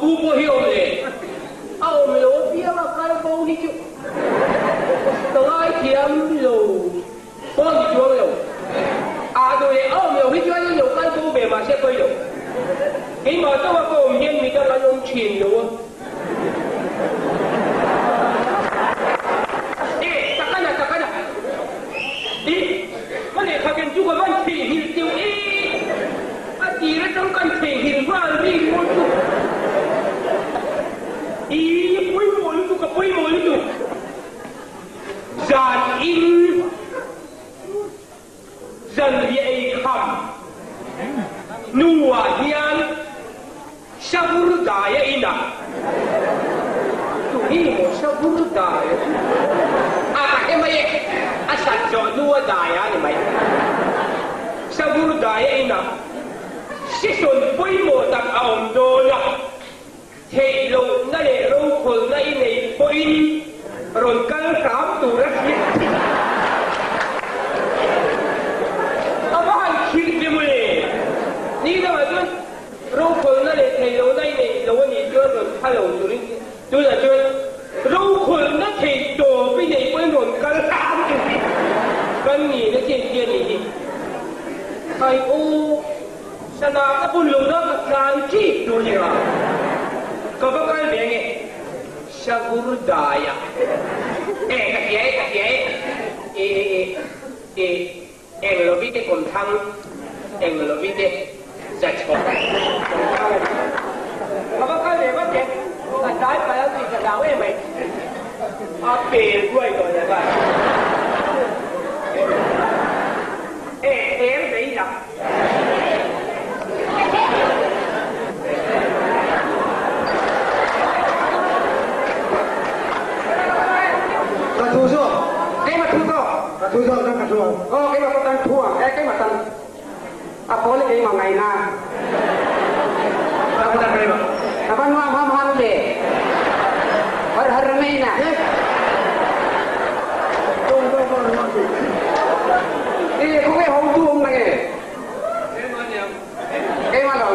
Pu pawh hi awm le. A awm lo apiang a kal bo hi chu ka ngaithiam lo pawh ni chuang lo. A duh leh a awm lo hi chuan an lo kal bo ve mahse pawi lo. Keimah chauha ka awm hian midang an awm thin lo a. E, takana takana. I, ka lehkha ken chu ka van theihnghilh teuh e. A tir atang kan theihnghilh nghal ri maw chu. I, pawimawh lutuk a pawimawh lutuk. Zan in zanriah ei kham hnuah hian Savur dai a in a. Tu hi maw savur dai a chu? A ka hre mai e, a sat zawh hnu a dai a ni mai. Savur dai a in a. Session pawimawh tak a awm dawn a, theih lohna leh rokhawlna i neih pawhin rawn kal hram tur a hriat thin. A va han khirh ve mawle. Ni dangah chuan Rokhawlhna leh theihlohna i neih lo a nih chuan rawn kha lo turin tunah chuan rokhawlhna theih tawp i neih pawhin rawn kal hram tur hi kan nihna chian chian a nih hi. Khai aw, sana ka bun lo na ka tlai ṭih tur ni a, ka va kal ve ange Savur daia e ka hria e ka hria e e e e Eng lovite kawmthlang, eng lovite zachhawk kawmthlang a ni. Ka va kal ve vat e, ka tlai palh ang tih ka hlau em mai. A pel ruai tawh leh nghal. E, eng vei lam. Ka thu zawk. Keimah thu zawk. Ka thu zawk ka thu ang. Aw keimah pawh tan thu ang. E keimah tan a pawl keimah ngaihna. Ka tan keimah. Ka va nuam ham ham ve. Har har mai na. Tawng tawng tawng nuam si. E khawnge hotu awm na nge? Keimah lo.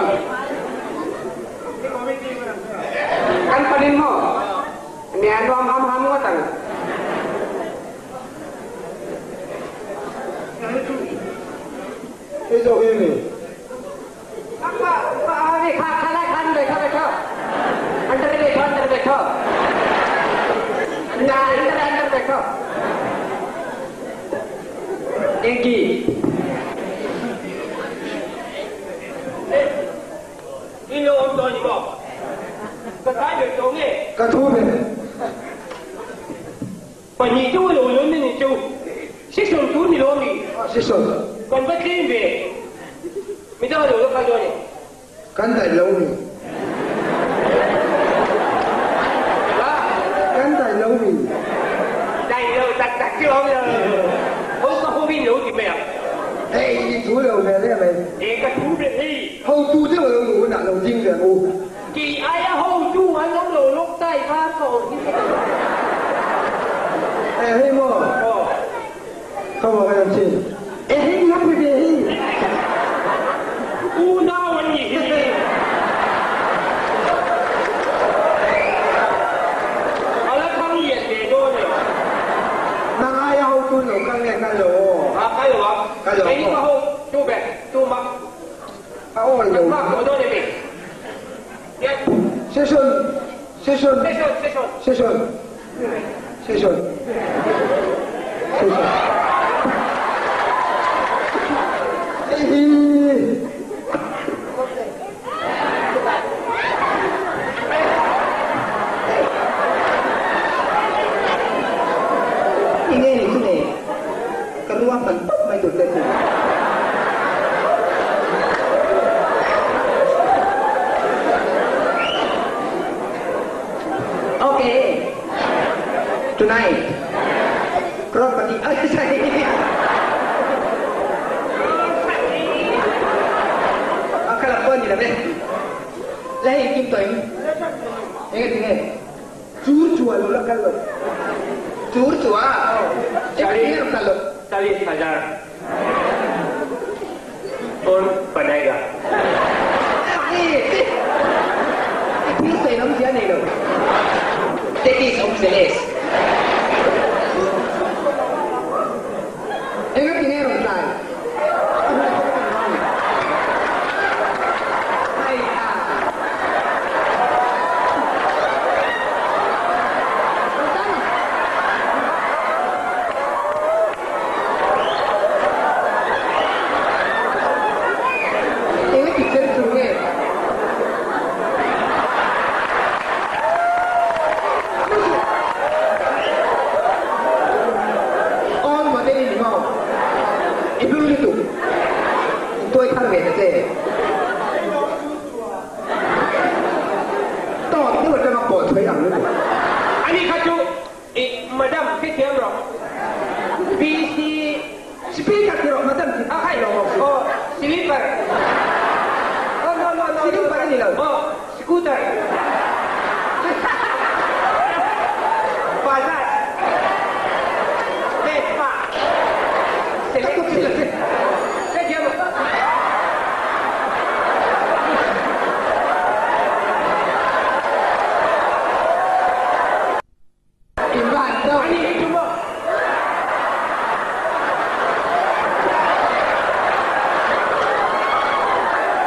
Kan panin maw? Nia nuam ham ham ngawt ang. Hei zawk hi a ni. Kha kha lai khan ve kha ve kha. Under ve kha under ve kha. Na under under ve kha. Engki. In lo awm tawh a ni maw? Ka tlai ber tawh nge? Ka thu ve. Pahnih chu lo lun a ni chu. Session tur ni lo mi? Session. Kan va tlem ve. Midang a lo la kal dawn e. Kan daih lo mi? Kan daih lo mi? Daih lo tak tak chu awm lo. Ho ka ho in lo ti mai ang. Hei i thu lo ve le mai. E ka thu ve hei. Hotu deuh lo nu hunah lo ding ve ang u. Kei aia hotu an awm lo lawk tai kha ka awm hi ka ti. E hei maw? Aw. Ka maw ka chin. E hei ni hap ve hei. Unau an nih hi. A la thang lian ve dawn e. Nang aia hotu lo kal nge kal lo aw. A kal lo ang. Kal lo Kei ni ka hotu ve tumah. A awi lo. Session session session session session Hei hi Enge ni chu le ka ruahman tawp mai tur te chu. Okay. Tonight. Crorepati. Ay, sorry. A khala pawh ni lo e. La hei kim tawh em? Enge tinge? Chur chua lo la kal lo. Chur chua? Enge tinge kal lo? Chalis hajar. Kaun banega? I thil sawi. Mercedes awm zel es. Enga tinge rawn tlai? A hmun kawng kan hmang. Hai a. Enga ti cher chur nge? All model in maw? I hlui lutuk. In tuai thar ve ta che. Tawt deuh atanga pawh chhuai ang lutuk. Ani kha chu i madam hrethiam rawh. PC. Speaker ti rawh madam ti. A khai lo maw? Aw slipper. Oh no no no. Slipper a ni lo. Aw scooter. Bajaj. Vespa. Selection. Hrethiam rawh. In va han chauh. Ani hi chu maw?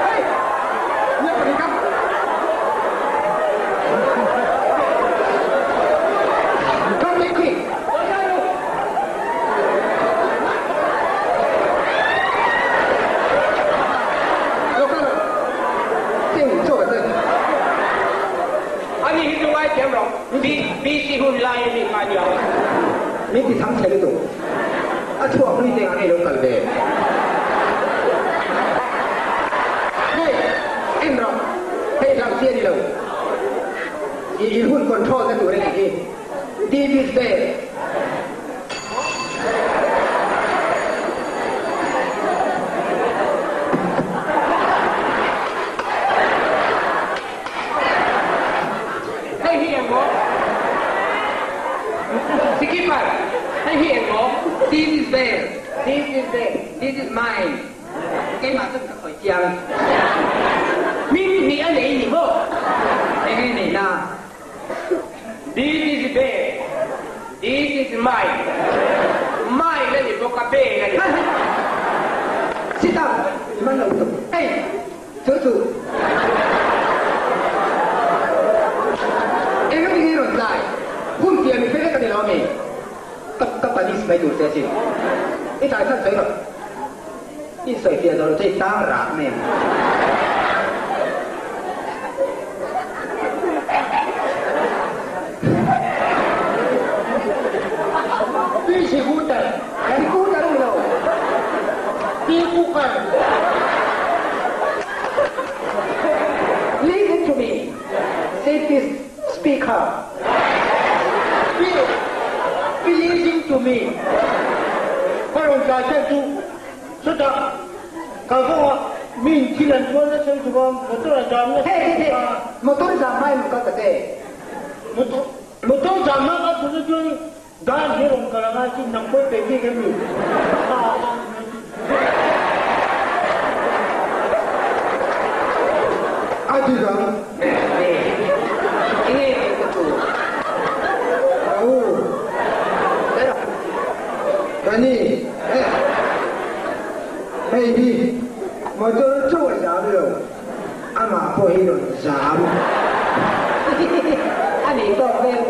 Hey! Nia ka dik a. Come very quick. Lo kal rawh. Cheu chaw ka chen. Ani hi chu ngaithiam rawh. BC hun lai a mi kha nia. Min ti thang chhe lutuk. A chhuak hlui te ang lo kal ve. Hei, en rawh. Hei hlauh chi a ni lo. I in hun control na tur a nih hi. This is bad. Hei hi eng maw? Skipper, hei hi eng maw? This is there. This is there. This is mine. Keimah chuan ka khawi chiang. Hming hnih a nei ni maw? Eng nge nei na? This is there. This is mine. Mine a ni bawk a, bel a ni bawk. Sit up. I man lo tuk. Hey! Chu chu eng a tinge rawn tlai? Hun tia mi fel ka ni lo ami? Ka ka panis mai tur che asin. I tlai chhan sawi rawh. I insawi fiah zawh lo che i tang rak mai ang. Pi Scooter. Scooter a ni lo. Pi Cooker. Listen to me, said this speaker. Pi Pi listen to me. Ka rawn tlai chiah chu chutah kal kawngah mi in thil an tuar nasa lutuk a, motor a zam nasa Hey, hey, hey, lutuk a. motor zam hma in rawn kal ta che. Motor motor zam hma ka tuna chuan Dan hi rawn kal anga chin nang pawh pe bik em ni? A ti dang. Enge tih ka tu? Ka u. Ka ni. Hei hi motor chu a zam lo. Amah pawh hi rawn zam. A nih tawk vel.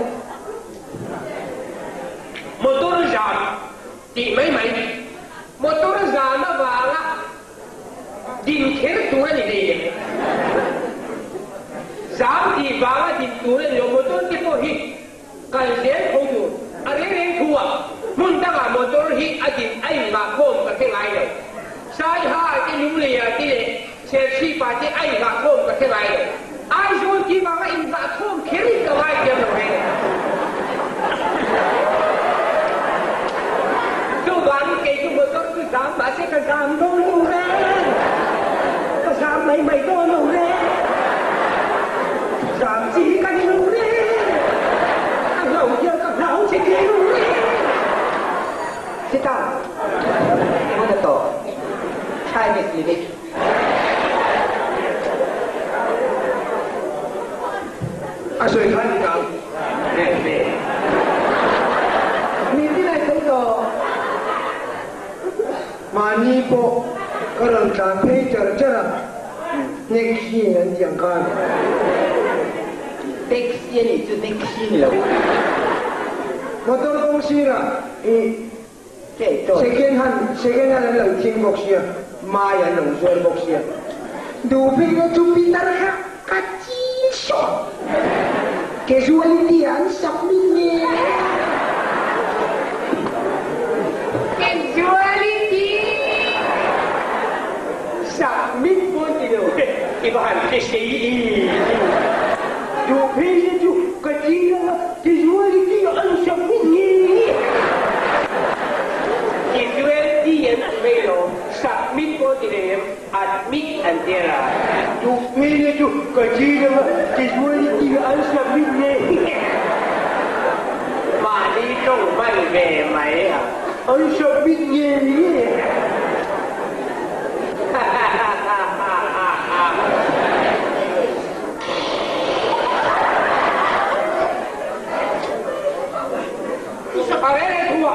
Motor zam tih mai mai, motor zam avanga din kher tur a ni hlei leh. Zam tih vanga din tur a ni lo, motor te pawh hi kal zel tho tur. A reng reng thu ah hmun dangah motor hi a din a inngahkhawm ka hre ngai lo. Saiha te Lungleia te leh Serchhipa te a inngahkhawm ka hre ngai lo. Aizawl tih vanga inngahkhawm kher in ka ngai thiam lo reng. Chuvangin kei chu motor chu zam mahse ka zam dawn lo reng. Ka zam mai mai dawn lo reng. Zam chi hi ka ni lo reng. A hlau hian ka hlau che thei lo reng. Sita, hmun a tawh. Time is limit. A sawi kha ni kang. Hnek sin an tih ang khan. Taxi a nih chu hnek sin lo. Motor kawng sirah i second hand second hand an lo thing bawk sia, mai an lo zuar bawk sia. Duh phei chu pitar kha ka chil sawt. Casualty ah an submit nge. Casualty submit pawh ti lo i va han hre sei i. Duh phei hi chu ka chil anga casualty ah an submit nge. Casualty an ti mai lo, submit pawh ti lo em. Admit an ti a. Duh phei chu ka zir anga casualty an submit nge. Mahni tawng hman ve mai a. An submit nge nge. A reng reng thu a.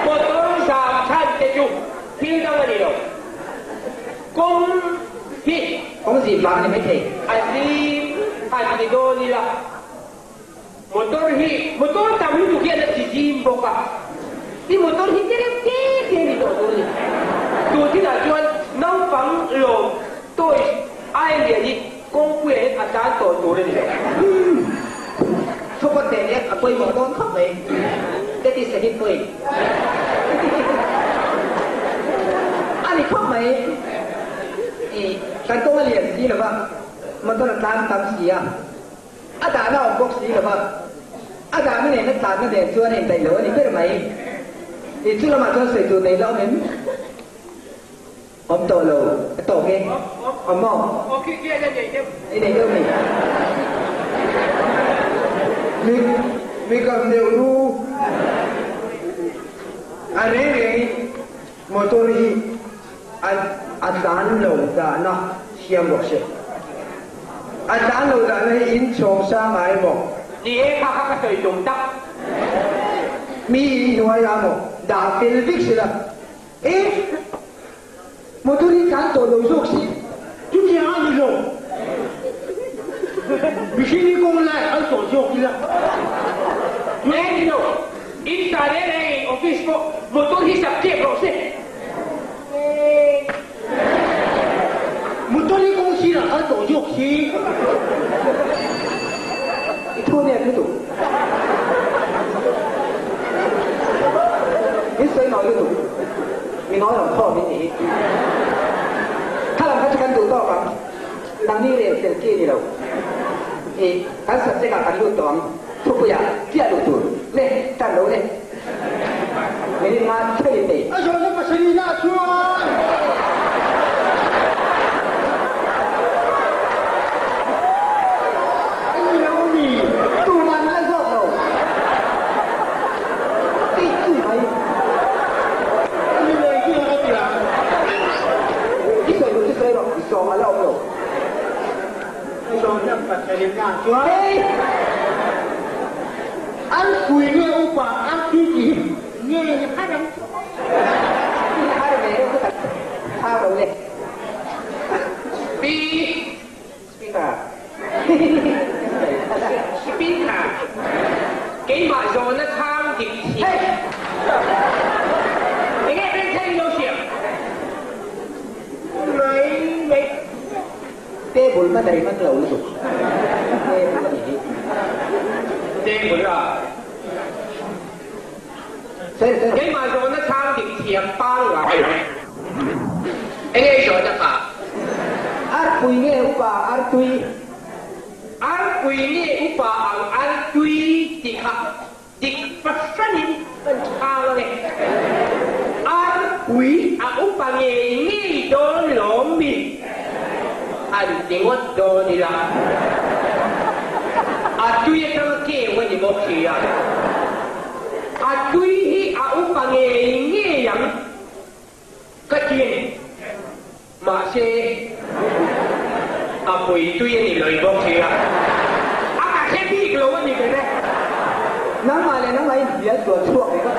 Motor zam chhan te chu thil dang a ni lo. Kawng hi. Kawng zim vang a ni maithei. A zim han ti dawn ila. Motor hi motor tam lutuk hian a ti zim bawk a. I motor hi te reuh te te a ni tawh tur a ni. Tun thinah chuan naupang lawm toys ai lian hi Kawngpuia hian a tan tawh tur a ni lo. Thupawt teh nek a pawimawh dawn khawp mai. That is a hit point. A ni khawp mai. I kan kawng a lian si lova, motor a tlan tam si a, a dahna a awm bawk si lova, a dahna nen a tlanna nen chuan a indaih lo a ni ber mai. I chu lamah chuan sawi tur nei la awm em? Awm tawh lo, a tawk e. Awm maw? Aw khi khi a la nei deuh. I nei deuh mi? Mi mi kam deuh ru. A reng rengin motor hi a a tlan lo dahna siam rawh se. A tlan lo dahna hi in chhawng sang ah emaw? Ni e, kha kha ka sawi tum tak. Mi in hnuai ah maw dah fel vek sela. E! Motor hi tlan tawh lo zawk si. Chutiang a ni lo. Mihring hi kawng lai a kal tawh zawk ila. E ni lo. In ta reng reng in office pawh motor hi sak tep rawh se. Motor hi kawng sirah kal tawh zawk si. I thu nep lutuk. Min sawi nawi lutuk. Mi nawi rawn khawm in nih hi. Kha lam kha chu kan duh tawk ang. Nangni rel fel ki ni lo. I kan subject ah kan lut tawh ang. Thupuiah chiah luh tur. Le, tan lo le. Minute nga thei in nei. A zawhna pasarihna ah chuan. A ni lo mi? Tuman a zawt lo. Tih chi mai. A ni lo engtin a ka ti ang? I sawi duh chu sawi rawh, i sawm a la awm lo. A zawhna pasarihna ah chuan. Hei! An pui nge upa an tui tih hi nge ni har ang chu. I har ve reuh chu ka thau lo le. Pi Speaker. Speaker. Keimah zawhna chhang dik thiam. Hei! Enge bengchheng lo siam? Mai mai. Table hman a ri hman lo lutuk. Table a nih hi. Table a. Sir, sir. Keimah zawhna chhang dik thiam pangngai. Enge i zawhna kha? Arpui nge upa artui? Arpui nge upa ang artui tih kha Dik fahranin kan chhang ange. Arpui a upa ngei ngei dawn lawm mi? Han ti ngawt dawn ila. A tui atanga keu a ni bawk si a. A tui hi a upa ngei ngei ang ka ti a ni. Mahse, a pui tui a ni lawih bawk si a, a ka hre bik lo a ni ber e. Nangmah leh nangmah in hnial sual chhuak reng a.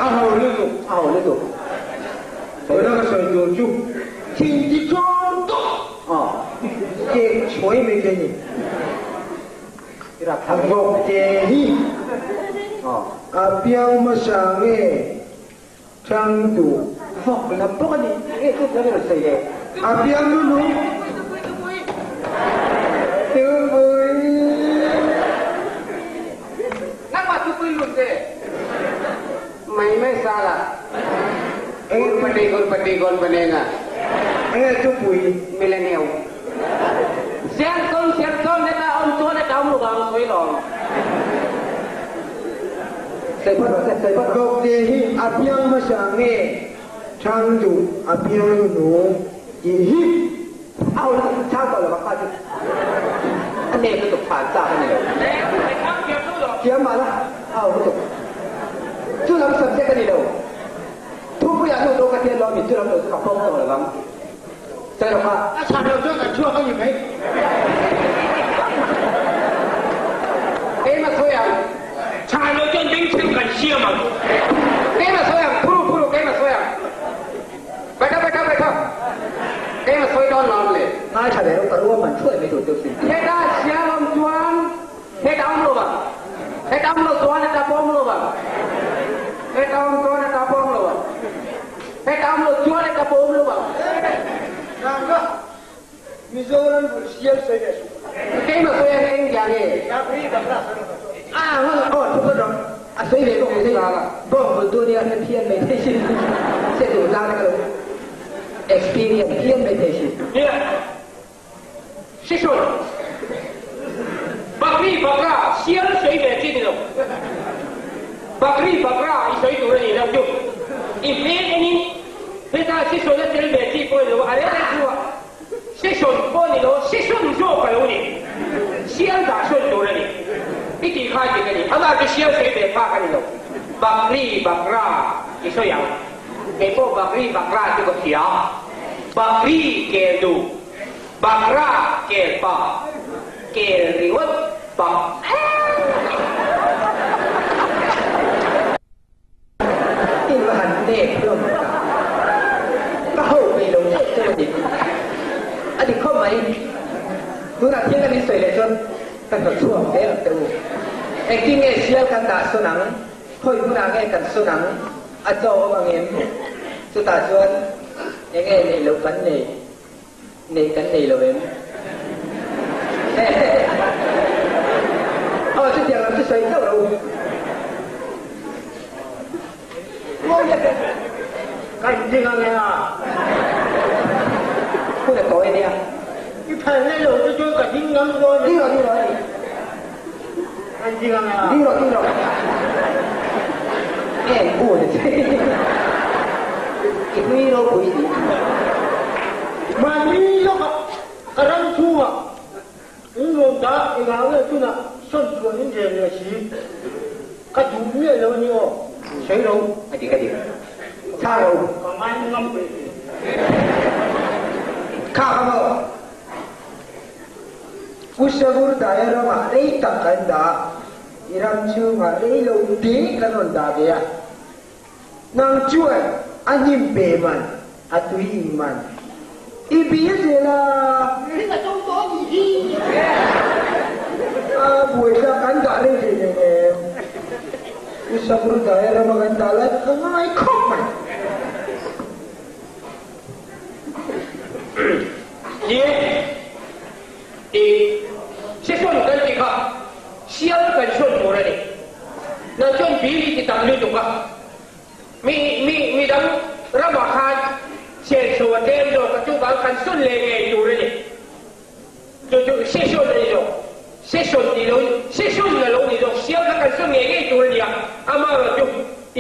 A ho lutuk. A ho lutuk. sawi tur chu thin ti tlawm tawh kek chhuai mai te a ni. Vawk te hi a piang hmasa nge chang duh? Vawk lam bawk a ni. Nge chu lam i rawn sawi le? A piang nu nu. Tupui. Nangmah tupui lut ve. Mai mai sala. Gurpati gurpati gon banenga. Enge tupui? Millennium. Serkawn serkawn heta awm chuan heta awm lovang sawi lawm. Sawi phawt rawh se, sawi phawt rawh. Vawkte hi a piang hmasa nge chhang duh a piang nung tih hi. A ho la chhang tawh lovang kha chu a nep lutuk chhan chak a ni lo. Thiam mah la a ho lutuk. Chu lam subject a ni lo. Thupuiah nu do ka thian lo a mi chu lam lo chu ka pawm tawh lovang. Sawi rawh kha. A chhan loh chuan kan chhuak a ni mai. Keimah sawi ang. Chhan loh chuan bengchheng kan siam ang. Keimah sawi ang, phuru phuru keimah sawi ang. Baitha baitha baitha. Keimah sawi dawn lo ang le. Ngaithla ve rawh ka ruam man thuai mai tur deuh sin. Heta sial awm chuan heta awm lo vang. Heta awm lo chuan heta pawh awm lo vang. Heta awm chuan heta pawh awm lo vang. Heta awm lo chuan heta pawh awm lo vang. Ranga, Mizoram bul sial sawi leh suh. Keimah sawi ang eng dia nge? A ngal aw thu ka rawh. A sawi ve bawk mai bawng bul tu nia hre phian mai thei sin. Se duh tlang na ka lo experience phian mai thei sin. Nia. Sisut. Bakri bakra sial sawi ve chi ni lo. Bakri bakra i sawi tur a ni lo chu. I hmel enin heta sisut a tel ve chi pawh a ni lo a, a rel rel chu a sisut pawh a ni lo, sisun zawk a lo ni. Sial dah sawn tur a ni. I tih kha dik a ni. Amah chu sial sawi ve phak a ni lo. Bakri bakra i sawi ang. Kei pawh bakri bakra chu ka hria. Bakri kel duh. Bakra kel pa kel ringawt bak In va han nek hlawm ta. Ka ho peih lo teuh teuh a ni. A dik khawp mai. Tunah thil kan insawi leh chuan ka hnawt chhuak zel ang teh u. Engtin nge sial kan dah sawn ang? Khawi hmunah nge kan sawn ang? A chaw awm ang em? Chutah chuan eng nge neih loh kan nei? Neih kan nei lo em? Aw chutiang lam chu sawi chauh lo. Ngawi a Kan ding ang e a. Hun a tawi ania. I phal na lo chu chuan ka ding ngam dawn a. Ding rawh ding rawh a ni. Kan ding ang e a. Ding rawh ding rawh. Eng u ni che. I hlui ropui si. Mahni lawkah ka ram chhungah in rawn dah engah nge tunah sawn chuan in rel leh si. Ka duh miah lo a ni aw. Sawi lo. A dik a dik. Chhang lo. Ka ngai ngam ve. Kha ka maw? Pu Savur Daia ramah rei tak kan dah a, i ram chhungah rei lo te kan rawn dah ve a. Nang chuan a hnim pe man, a tui in man i bil zel a. Ring a tawng tawh a nih hi. A buaithlak kan dah rei thei nen em? Pu Savur Daia rama kan dah lai ka ngai khawp mai. Ni e, i session kan tih kha sial kan sawn tur a ni. Nang chuan bill i ti tam lutuk a, mi mi midang ramah khan senso a tlem zawk a, chuvang kan sawn leh ngei tur a ni. Chu chu session a ni zawk. Session tih lo session a lo ni zawk. Sial kha kan sawn ngei ngei tur a ni a, amaherawh chu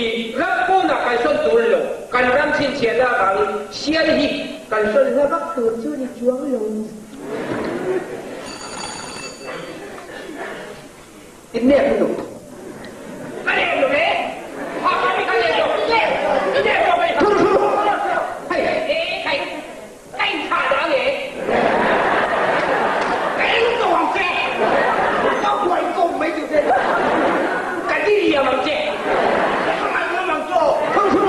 i ram pawnah kan sawn tur a ni lo. Kan ram chhinchhiahna avangin sial hi kan sawn hla vak tur chu a ni chuang lo. I nep lutuk. Ka nep lo ve. Ha ha mi ka nep lo. I nep lo ve. Thu thu. Hei e kai ka in thah dah nge. Ka eng tawh ang che. Ka buai kawm mai duh che. Ka ti liam ang che. Ka ngai ngam ang che aw. Thu thu.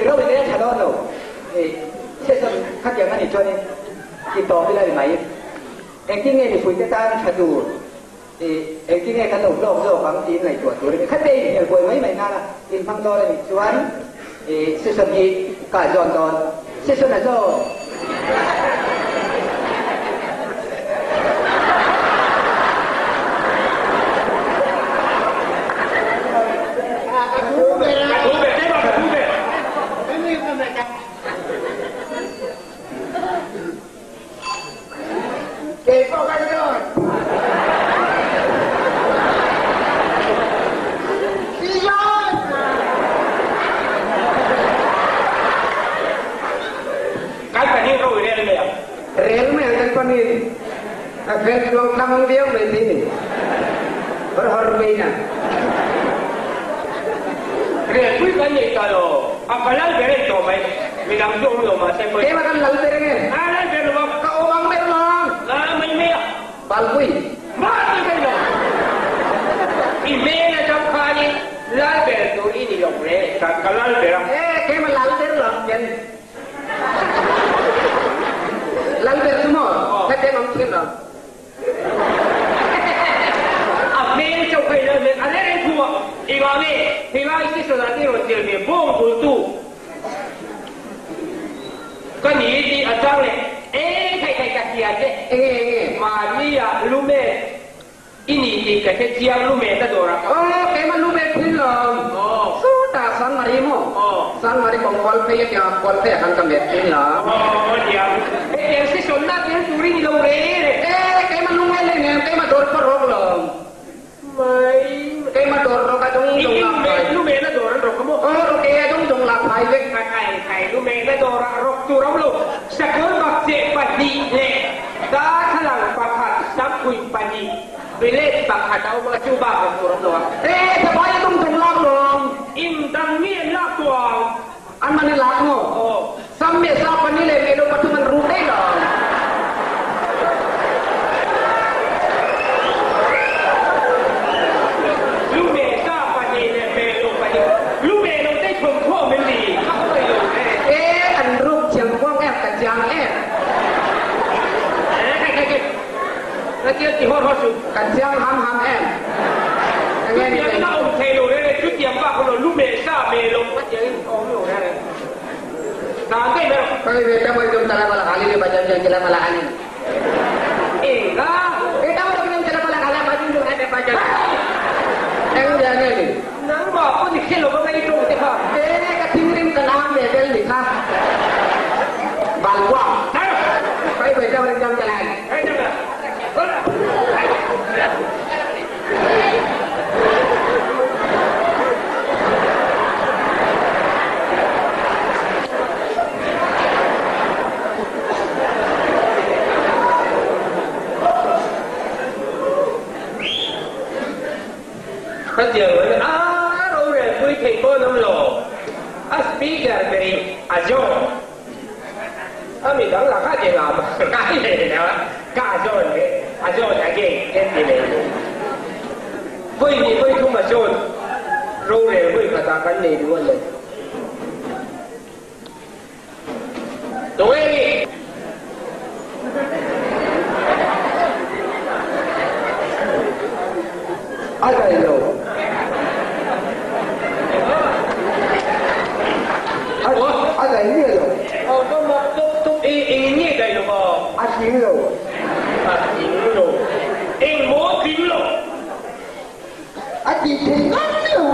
Ro in rel tha dawn lo. Session khatiang a nih chuanin ti tawp ila ni mai. Engtin nge mipuite tan tha tur, engtin nge kan lo hlawk zawk ang tiin ngaihtuah tur a ni. Khate inhnial buai mai mai nana inhmang dawn a nih chuan session hi ka zawn dawn. Session a zawn. Kan pahnih ro i rel mai ang. Rel mai ang kan pahnih. A fel tluang tlang viau mai thei ni. Hor hor mai na. Rel pui kan nei ta lo. A ka lal ber en tawh mai. Midang chu awm lo mahse pawh. Keimah kan lal ber nge? A lal ber lo ang. Ka awm ang ber lo ang. A mai mai a. Balpui. Mah ti thei lo. I hmel atang khanin lal ber tur i ni lo re. Ka lal ber a. E keimah lal ber lo ang ken. Lal ber chu maw? Hetiang awm thin lo. A hmel chauh kha i lal hmel a reng reng thu a. Engah nge helai station ah te rawn tel ve bawng bultu ka ni tih a chang leh eng thei thei ka hria che. Enge enge? Mahni ah lumet I nih tih ka hre chiang lumet a dawr a ka. Aw keimah lumet thin lo. Aw. Sawtah Sangmari maw? Aw. Sangmari kawng kual phei a tiang kual phei ah khan ka met thin lo. Aw diam. Hetiang sesawnna tel tur i ni lo reng reng. E keimah lungngai leh nen keimah dawr pawh rawk lo. Mai. Keimah dawr rawk a dawng dawng lak phai. I lumet a dawr an rawk a maw? Aw rawk e a dawng dawng lak phai vek. Ka kai kai lumet a dawr ah rawk tur a awm lo. Sakawr bakcheh pahnih leh Darthlalang pakhat, sampui pahnih, bilet pakhat a awm a, chu bak awm tur awm lo a. E, thabai a tum tum lak lawng. In dang mi an lak tuang. An man in lak maw? Aw. Sam me sa pahnih leh melo pathum an ruk daih lo. Lu me sa pahnih leh melo pahnih. Lu melo te thawmthawm em ni? Ka hawi lo e. E, an ruk thiam kuang em, ka chiang em. Kan chiang ham ham em? Enge ni Chutiang awm thei lo reng reng, chutiang bak awm lo, lu meh sa meh lo ka tiang in awm lo reng reng. Dan daih mai rawh. Koi beta koi tum tala bala hali le bajam jang kila mala ani. Enga? Beta koi tum tala bala hali bajam jang kila bajam. Eng dia nge ni? Nangmah pawh ni hre lo va ngai tawng te kha. E ka thinrim ka nam ve tel ni kha. Balwa. Koi beta koi tum tala ani. Khatiang an a rorel pui thei pawn awm lo. A speaker berin a zawng. A mi dang lakah che ngah mah ngai leh lo a, ka zawn leh a zawn again en ti leh lo. Vawi hnih vawi thum a zawn rorel vawi khatah kan nei duh a ni. Tunge ni? A dai lo. A dai nge lo? Aw ka mak tawp tawp e, eng nge dai lo maw? A tling lo. A tling lo. Eng maw tling lo? A ti thei ngam lo.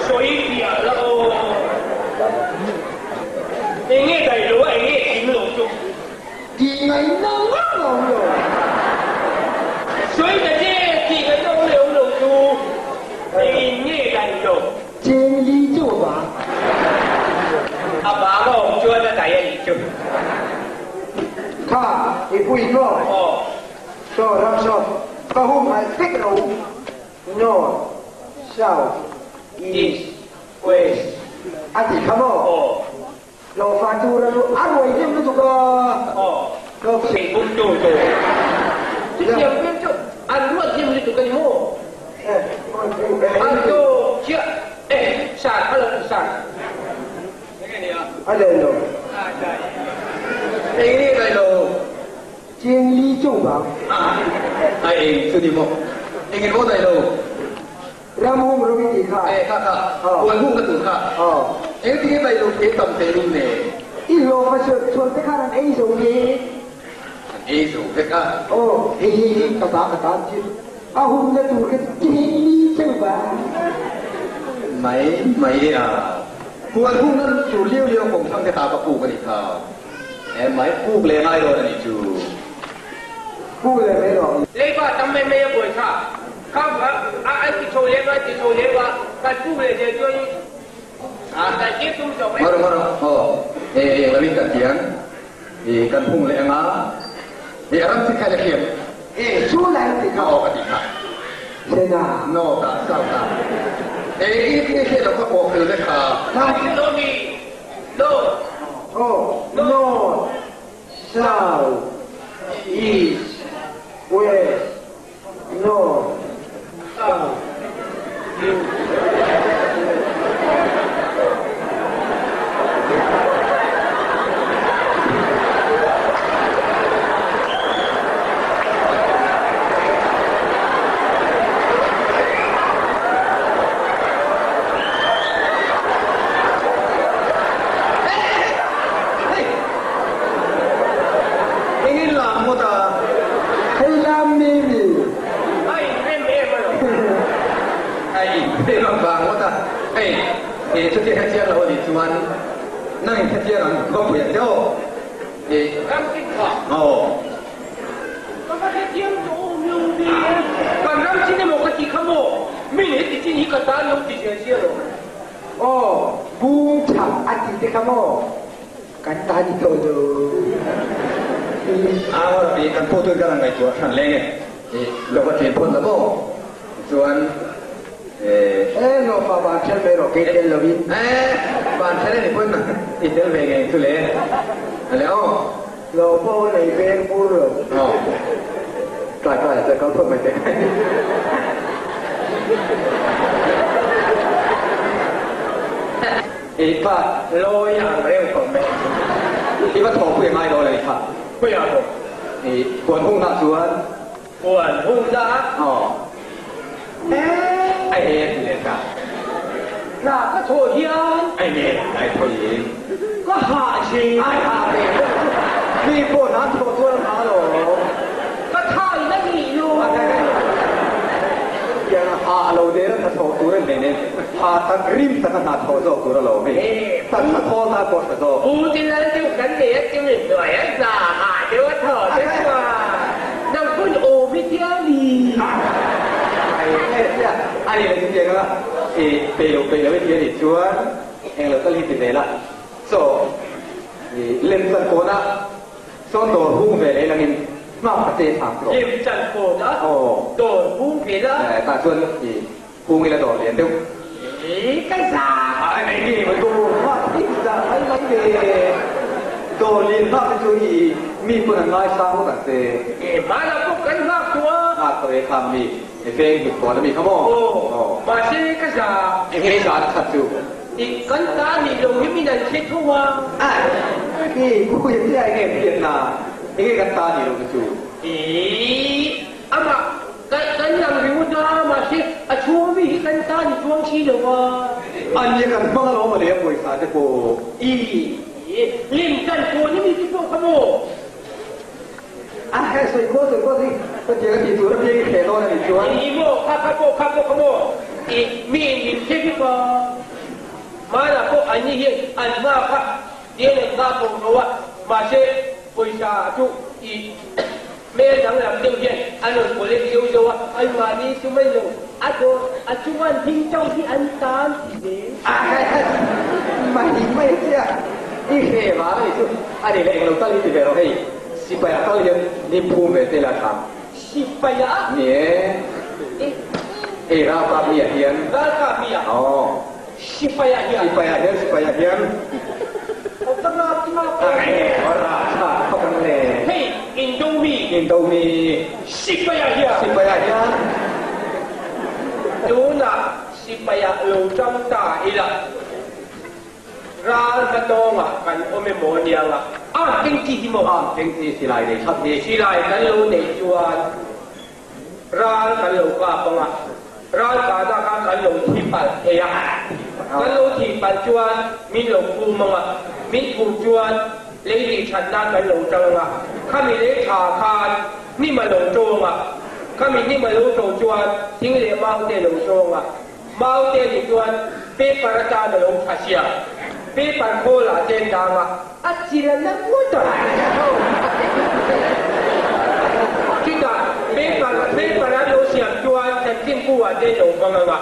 Sawi piah la aw. Eng nge dai lo a, eng nge tling lo chu? Tih ngaihna ngam a awm lo. Sawi ta che, tih ngaihna awm leh awm lo chu engin nge dai lo? Cheng li chu a bang. A bang a awm chuan a dai a nih chu. Kha, i pui maw? Aw. Saw ram saw, ka humhalh vek lo. North, South, East, West a ti kha maw? Aw. Hlawhfa tur a a ruai hnem lutuk a. Aw. Hlawhfa. Thingpum tu tu. Chutiang vel chu an ruat hnem lutuk a ni maw? Eh, An tu chiah eh, sar, hello sar. A dai lo. Eng nge dai lo? Cheng li chung vang. A, a eng chu ni maw? Engin maw dai lo? Ram hung rawng i tih kha. E, kha kha. Huan hung ka tur kha. Eng tinge dai lo the tam teh lum ne? I hlawh va chhuan chhuan te khan an ei zo nge? An ei zo vek a. Aw, hei hei hei ka ta ka tan chu a humna tur kha chu cheng li cheu vang. Mai mai a. Huan hungna tur liau liau kawng thlang te ta ka puk a nih kha. E mai puk leh ngai dawn a nih chu. Puk leh mai rawh. Leiba tam mai mai a buai kha. Kha a an ti chho lem a, an ti chho lem a, kan puk leh zel chuan kan tir tum zawk mai. Ngawr ngawr aw e eng lovin kan tiang i kan hung leh anga i a ram chi kha la hriat. E chu lai ti kha. Aw ka ti kha. Sena. North ah south ah e i ti hriat lo kha pawh fel vek kha. North. Aw north south east west north south east. Engin lam ngawt a? Hei lam mi mi. A inrem em a lo. A inrem avang ngawt a. Hei, e chutia hetiang lo a nih chuan nang in hetiang ang va pui ang che aw. E. Ram chin kha. Aw. Ka va hetiang tawh awm lo ve. Kan ram chin emaw ka ti kha maw? Min heti chin hi ka tan lo ti ziah ziah lo. Aw, bung chhak a ti te kha maw? Kan ta ni tawh lo. Aw, i kan pawh tuin ka rawn ngaihtuah hran leng e. I lo va tlin phawt la maw? Tichuan, e. E, nupa van ṭhen mai rawh, kei tel lovin. E, van ṭhen a ni pawn i tel ve ngei chu le. A le aw. Lo pawh nei veng bur lo. Aw. Tlai tlai ah chuan kal phawt mai teh. I kha lawi ang reuh khawp mai. I va thawhpui a ngai dawn a ni kha. Pui a bawk. I puan hungna chuan. Puan hungna. Aw. A e ti leh ta. Hna ka thawh hian. A e ai thaw in. Ka hah thin. Ai hah ve deuh chu. Mi pawh hna thawh chuan a hah lo. Ka thain a nih lo. Tiang a hah lo der a hna thawh tur a nei nen hah tak rim tak a hna thawh zawk tur a lo hei. Taksa thawl ta pawh a tha zawk. Pu ti lal deuh kan nei a chumi hnuai a za hah deuh a thawh te chuan. Nang hun awm hi tia ni. Ai e tia a ni lo chu tiang anga i peih lo peih lo i ti a nih chuan eng lo tal hi ti ve la. Chaw i lem chan kawn a sawn dawr hung ve leh langin nghak ta che thang tawh. Lem chan kawn a dawr hung ve la. Tah chuan i hung ila dawr lian deuh. I ka za. Ai mai nge mai dawr nghak i za mai mai ve. Dawr lian nghak te chu i mi pawn an ngaisang ngawt ang che. E hmana pawh kan nghak tawh a. Nghak tawh e kha mi e veng hlut kawn a mi kha maw. Aw mahse ka za. Enge i zan a khat chu. I kan ta nih lo hi min an hre tho a. A i pui a tia enge hriatna enge kan ta nih lo te chu. I amah kan kan lang ringawt a mahse a chhung ami hi kan ta ni chuang si lo a. A nia kan hmang alawm a leh a pawisa te pawh. I lim kan pawn ami te pawh kha maw. A he sawi kual sawi kual hi ka tiang a tih tur a piang i hreh dawn a nih chuan. I maw kha kha pawh kha pawh kha maw i mi in min hre vek a. Hmanah pawh anni hian an hma kha tiang an nghah tawh lo a, mahse pawisa chu i hmel danglam deuh hian an rawn collect zeuh zeuh a, anmahni chu mai lo a dawr a chunga an hming chauh hi an tan ti zel. A he he mai mai chiah i hre vang a nih chu a ni leh englo tal hi ti ve rawh hei. Sipai ah kal hian ni phum ve te la tha. Sipai ah? Ni e. Hei ralkap mi ah hian. Ralkap mi ah? Aw. Sipai ah hian? Sipai ah hian, sipai ah hian. Aw ka ngak chu ngak ko. Aw ra tha khawp ang le. Hei indo mi. Indo mi. Sipai ah hian. Sipai ah hian. Tunah sipai ah lo tang ta ila. Ral hmatawngah kan awm emaw aniang a, arm keng chi hi maw? Arm keng chi silai nei that hi. Silai kan lo neih chuan ral kan lo kap ang a, ral kahna kha kan lo thi palh thei a, kan lo thih palh chuan min lo phum ang a, min phum chuan lei tih that nan kan lo tang ang a, khami lei tha khan hnim a lo tawng a, khami hnim a lo to chuan thing leh mau te a lo tawng a. Mau te nih chuan paper atan a lo tha sia, paper khawl ah chen dang a, a chil a la ngawt a. Chutah paper paper an lo siam chuan chanchinbu ah te lo hmang ang a,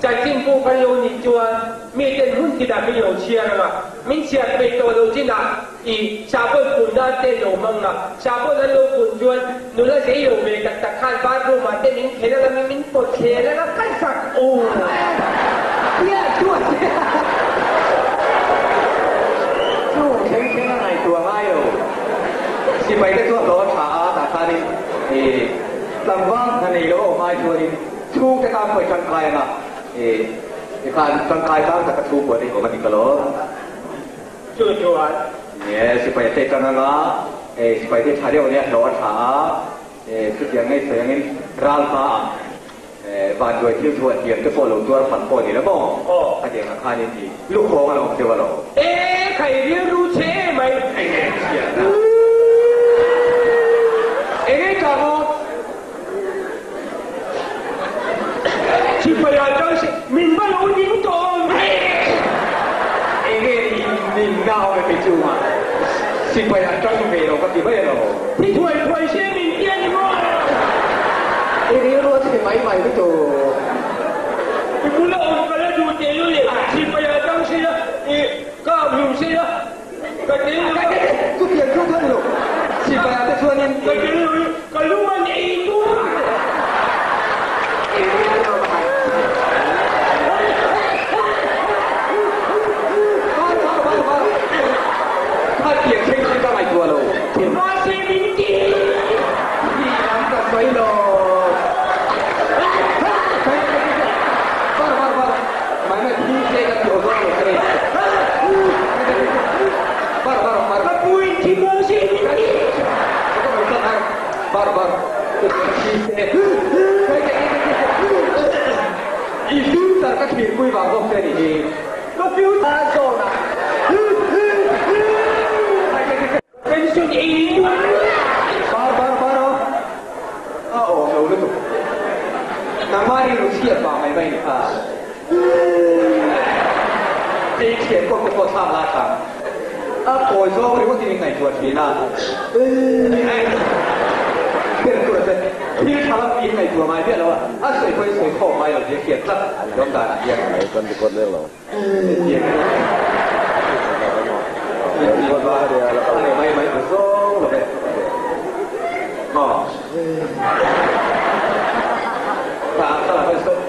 chanchinbu khan lo nih chuan mi ten hun tinah min lo chhiar ang a, min chhiar peih tawh lo chinah I sahbawn kun nan te lo hmang a, sahbawn an lo kun chuan nula zei lo ve tak tak khan bathroom ah te min khelh anga min pawt thler anga kan sak aw. Tia chuan Chu thleng thleng a ngaihtuah ngai lo. Sipai te chu a hlawh a tha a, tah khanin i tlangval hna nei lo a awm ai chuanin chhungte tan pawh i tangkai anga i tikhan tangkai tang taka chhungkua te hi awm a ni ka lo. Chu chuan. Nie, sipai te tang anga, e sipai te tha deuh ania hlawh a tha a, e chutiang ngei sawi angin ral hma ah e vanduai thil thu a hliam te pawh lo tuar phat pawh ni lo maw? Aw. Khatiang ah khanin i lukhawng a lo awm deuh alawm. E khai rilru che mai. Enge chhiatna? Enge tha maw? Sipai ah chuan si min va lo ning tawh awm ve. Enge ning na awm e kei chu ma sipai ah tang ve lo ka ti mai alo. Thi thuai thuai se min tia ni maw? I rilru a chhe mai mai lutuk. I bula awm ka la duh teh lu le sipai ah tang se la i ka hlum se la. Ka tel lo a. Chu pian chu chuan lo. Sipai ah te chuanin. Ka tel lo i ka lung an ei tur. Var var var var. Kha pian thleng thleng ka ngaihtuah lo. Mahse min ti. Hi lam ka sawi lo. Var var var. Mai mai thi se ka ti awzawng lo che. Bar bar bar. Ka pu in thi maw se min ti. Ka mai tak ai. Bar bar. Thi se. I future ka thlir pui vang bawk che ni hi. Ka future a zawn a. Pension ei tur. Bar bar bar aw. A awm lo lutuk. Nangmah rilru chhiat vang mai mai ni kha. Ei thian kawp te pawh thlak la chang. A kawi zawng ringawt in ngaihtuah thin a. Ber tur a che. Thil tha lam in ngaihtuah ngai miah lo a. A sawi pawhin sawi khawm ngai lo tih a hriat tlat. Lawm dan ah hian. Mai mai zawng lo ve. Aw.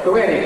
Tu nge ni?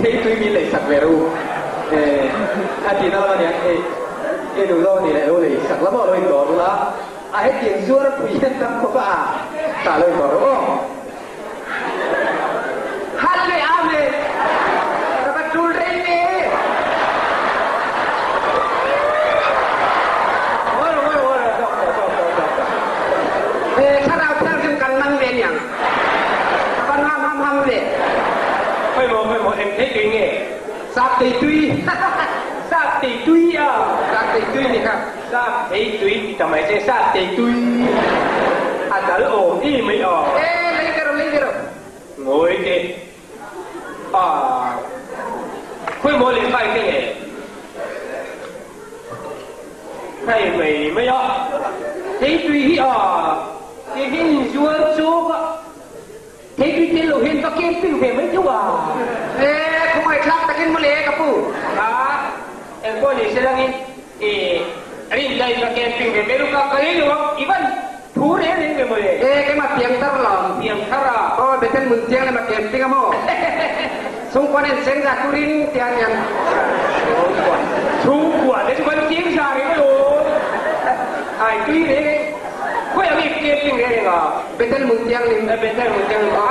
Theitui min lei sak ve rawh u. Eh, a tihna lam a nia, eh, i duh zawk a nih leh lo lei sak la maw lo indawr ula, a hetiang zuar pui hian tam khawp a, tah lo indawr rawh aw. Hallelujah Amen. Ka va tul rei ve. Eh, thlarau thianghlim kan man ve niang. Ka va nuam ham ham ve. Khawi maw, khawi maw, eng thei tui nge? Sap thei tui. Sap thei tui a. Sap thei tui ni kha. Sap thei tui ti ta mai che, sap thei tui. A dal awm i mai aw. Eh, lei ve rawh, lei ve rawh. Ngawi teh. A. Khawi maw lehkha i keng e? Hei mai mai a. Thei tui hi a. Ti hin zuar chawk a. Thei tui tel lo hian ka camping ve mai theuh a. E, khawngaihthlak takin mawle ka pu. A, engpawh ni se langin i rinna in ka camping ve mai lo ka ka lei lo ang i van thu reng reng ve mawle. E, keimah piangthar lo. Piangthar a. Aw, Bethel hmun chiang lema camping a maw? Chhungkua nen cheng za turin tia niang. Chhungkua, chhungkua te chu kan cheng za reng alawm. Ai tui reng reng. Khawi ang i camping reng reng a? Bethel hmun thianghlim. E, Bethel hmun thianghlim a.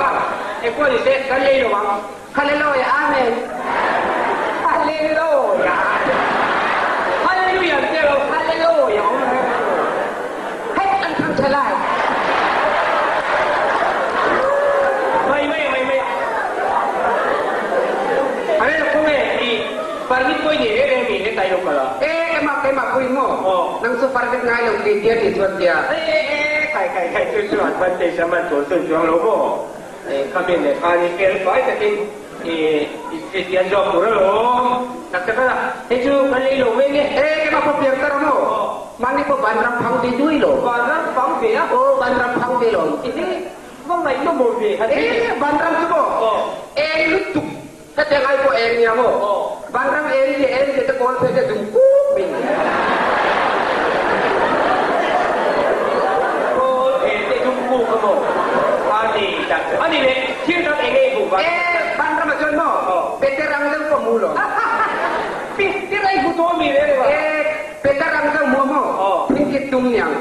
Engpawh ni se, kan lei lo ang. Hallelujah, Amen. Hallelujah. Hallelujah an tia lo, Hallelujah awm reng reng lo. Hei an thang tha lai. Mai mai a, mai mai a. A rel kawng e, i permit pawh i nei reng reng mi he tai lo kal a. E, keimah keimah pui maw? Aw. Nang chu permit ngai lo ti tia ti chuan tia. E, e, e, kai kai kai chu chu advantage a man chuan chuan chuang lo maw? E, khami leh khan i fel fai takin i i Kristian zawk tur alawm. Tak tak a, hei chu kan lei lo mai nge. E, keimah pawh piang tar a maw? Aw. Mahni pawh vanram phang ve dui lo. Vanram phang ve a? Aw, vanram phang ve lo. Ehe, va ngaihnawm awm ve. E, vanram chu maw? Aw. Eng lutuk. Hetiang ai pawh eng nia maw? Aw. Vanram eng leh eng leh te kawl phei te dung kuk mai ni. Kawl phei te dung kuk a maw? A ni tak. A ni le, thil dang eng nge i hmuh van? E, vanram ah chuan maw? Aw. Peter ang deuh pawh hmu lo. Peter ai hmu tawh mi reng reng a? E, Peter ang deuh hmu a maw? Aw. Thingkit tum niang.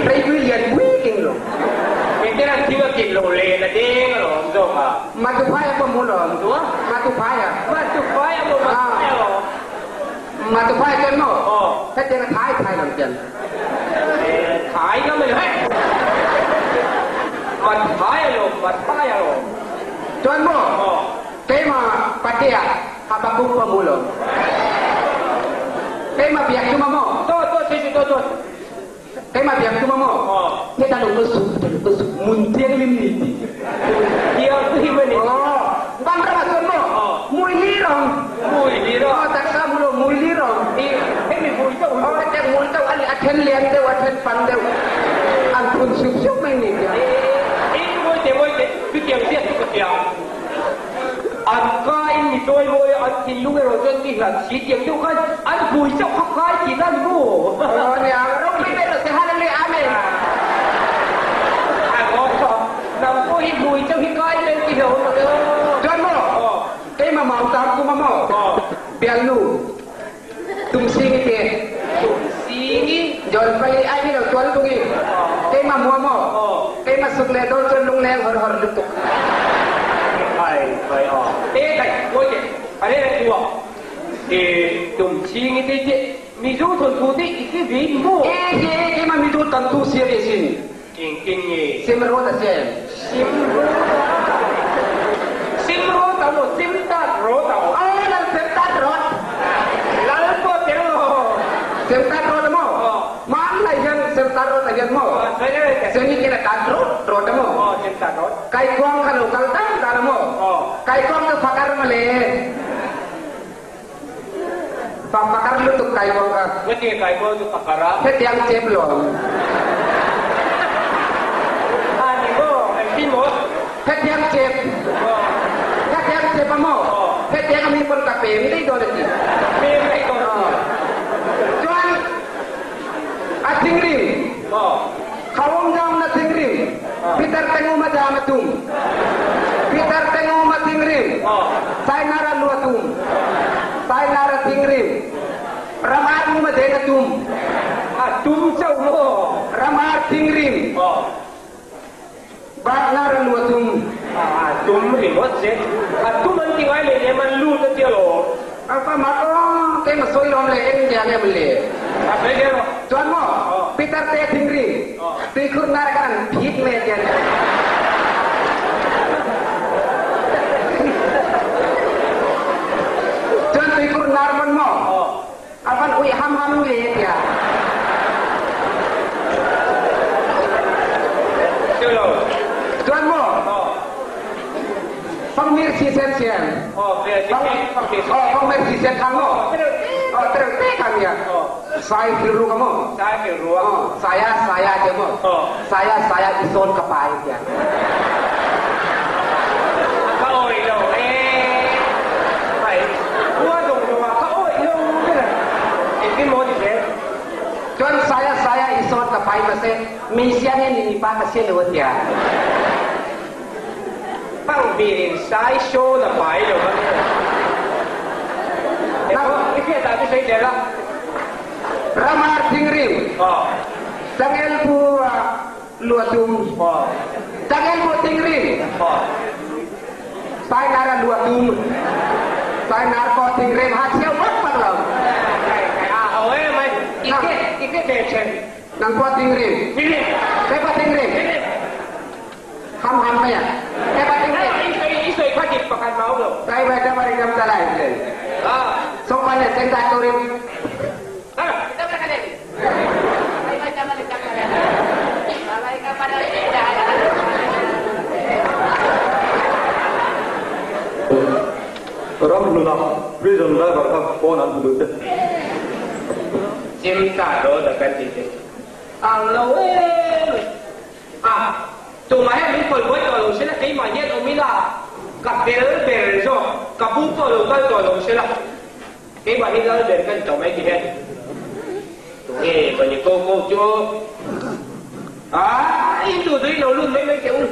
Reipui lian pui king lo. Peter an thing a kit lo len a deng alawm zawk a. Matuphai a pawm alawm. Matuphai a. Matuphai a maw Matuphai a maw. Matuphai chuan maw. Aw. Hetiang a thai thai lam chian. Thai ngam a ni hei. Mathai alawm Mathai alawm. Chuan maw. Aw. Keimah Patea Habakuk pawm alawm. Keimah biak chuma maw. Dawt dawt thei chu dawt dawt. Keimah biak tum a maw? Heta lo ka zuk, heta lo ka zuk. Mun thianghlim ni ti. Mun thianghlim a ni. Aw, vanram ah chuan maw? Mui lir awm. Mui lir a. Aw, taksa mu lo, mui lir awm. I, hemi mui chauh hi. Aw, hetiang mui chauh a ni, a then lian deuh, a then pan deuh. An phun sup sup mai ni tia. E, e, ngawi teh, ngawi teh, chutiang chiah chu ka hria. An ka in mi chawimawi a, an thinlung erawh chuan mi hlat si tiang deuh khan an hmui chauh kha kai tih na ni maw? Aw nia, ropui ber rawh se, Hallelujah, Amen. Nang pawh hi hmui chauh hi kai ber ti hlauh awm lo. Chuan maw? Keimah mau tam kum a maw? Bialnu Tumsingi te. Tumsingi? John Pali ai ni lo tuan lungi. Keimah mua maw? Keimah suk le dol chuan lungleng hawr hawr lutuk. Khai khai a. E khai, ngawi teh. A reng reng tu a. E Tumsingi te che Mizo thawnthu te i hre ve ni maw? E ke keimah Mizo thawnthu siam i sin. Engtin nge? Simrawt a siam. Simrawt a? Simrawt a maw? Simtat rawt a aw? Aw lal semtat rawt. Lal pawh tel lo. Semtat rawt a maw? Hmanlai hian semtat rawt a hian maw? Semi ken a tat rawt rawt a maw? Aw semtat rawt. Kaikuang kha lo kal dan dan a maw? Kaikuang chu fakar mawle. Pa pakar lutuk kaikuang kha. Ngatinge kaikuang chu pakar a? Hetiang chep lawm. A ni maw? Engtin maw? Hetiang chep. Hetiang chep a maw? Hetiang a mi pawn ka pem daih dawn a ti. Pem daih dawn a ti. Chuan a thinrim. Khawm jam na thinrim. Peter tengum a jam a tum. Peter tengum a thinrim. thinrim. Sainara lua tum. Sainara thinrim. Ramar nguma den a tum. A tum chauh maw? Ramar thinrim. Batnara lua tum. A tum ringawt che. A tum an ti ngai leh nem an lut a tia lawm. A fa mak aw, kei ma sawi lawm le eng nia nge maw le. A sawi zel maw? Chuan maw, Peter te thinrim, tuikhur nara khan an phit mai a tia nia. Chuan tuikhur nar pawn maw, a van uih ham ham le a tia. Chuan maw, Fangmir si sen siam. Fangmir si sen khang maw? Tereuh te kha nia. Sai thil ru ka maw? Saya saya tia maw? Saya saya i sawn ka pai tia. Ka awih lo ee. Hai khua zawng zawng ah ka awih lo ber a. Engtin maw ni zel? Chuan saya saya i sawn ka pai mahse mei siang in mipa ka si lo a tia. Pangbir in sai sawn a pai lo a nia. I hriat ah chu sawi tel a. Ramar thinrim. Changel pu lua tum. Changel pu thinrim. Sai nar a lua tum. Sai nar pawh thinrim ha chhiau vak vak lo. A ho em mai. I hriat i hriat ve chen. Nang pawh thinrim. Thinrim. Kei pawh thinrim. Thinrim. Ham ham mai a. Kei pawh thinrim. I sawi kha dik pakhat mau lo. Kai bai ka bari kam talai hle. Sawpa leh sengtai turin. Ram hluna prison driver kha phone an hmu duh che. Chim ta lo da kan ti che. Ang lo em. A, tumah hian min kawi buai tawh lo sela, keimah hian awm ila ka fel ber zawk, ka pu pawh lo kal tawh lo sela, keimah hi lal ber ka ni tawh mai ti hian. Tunge ka ni ko ko chu? A, in duh duhin lo lut mai mai teh u.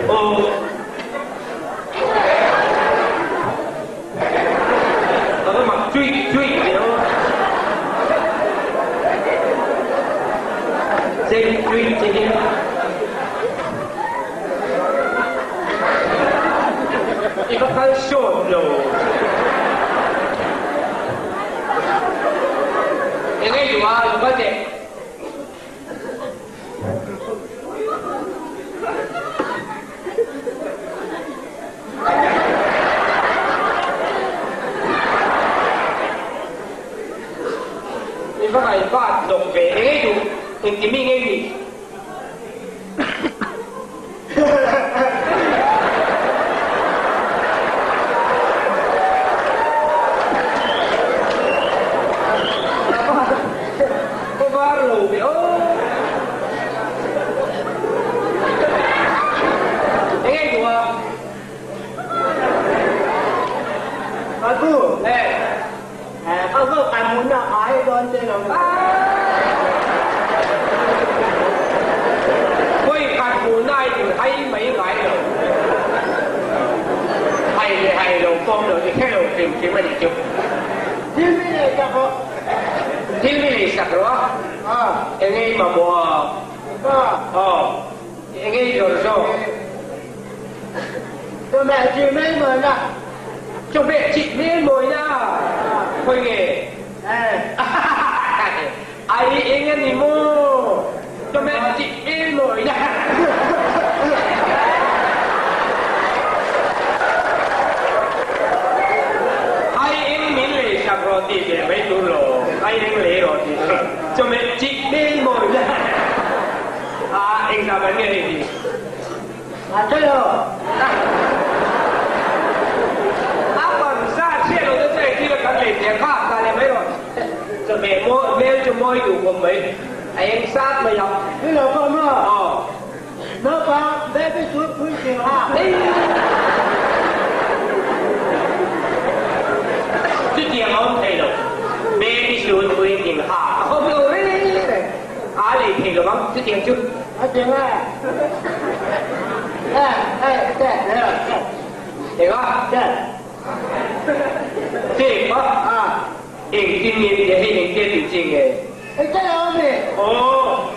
Aw. A va mak chuih chuih ve aw. Cheng chuih che hi. I va kal sawt lo. Eng ei duh a, lo kal teh. I va ngaihvat lawk ve ngei duh engti mi ngei ni? Ka var lo ve aw. Eng nge duh a? Atu. Eh. Eh, ka zo kai mun na ai don che lo. Koi khat hmuh na in hai mai ngai lo. Hai leh hai lo pawm lo i hre lo hrim hrim a nih chu. Thil mi nei sak rawh. Thil mi nei sak rawh a? A. Eng nge i mamawh a? A. Aw. Eng nge i zawrh zawk? Chawhmeh chi mai mawina. Chawhmeh chi mai mawina? Khawi nge? Eh. Ai eng a ni maw? Chawhmeh chi mai mawina. Ai eng min lei sak rawh tih ve mai tur lo. Ai eng lei rawh tih ve. Chawhmeh chi mai mawina. A engzah ban nge hei hi? A che lo. A ban sa chhiat lo te chu engtin a kan lei teh kha ta leh mai rawh. Chawhmeh mawi hmel chu mawi duh khawp mai. A eng sat mai ang. Ni lo pawh maw? Aw. Naupang baby suit pui thing a. Chutiang a awm thei lo. Baby suit. Chhunpui in ha a awm lo reng reng a lei thei lo ang chutiang chu. A cheng a. E e te le te. Enga? Te. Te pa. A. Engtin nge tia hei engtia tih chi nge? E te lo mi. Aw.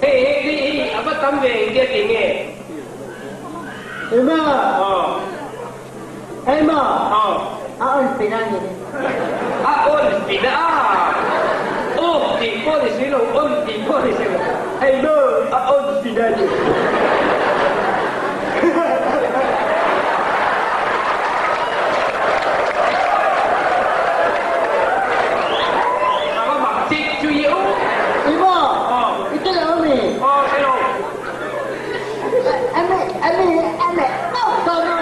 Hei hei hei hei a va tam ve engtia tih nge? Ema. Aw. Ema. Aw. A on pina ni. A on pina a. Off tih pawh ni si lo, on tih pawh ni si lo. Hei maw a on pina ni. A va mak chik chu i u. Ema. Aw. I te lo mi. Aw, te lo. Ame ame ame tau ta na.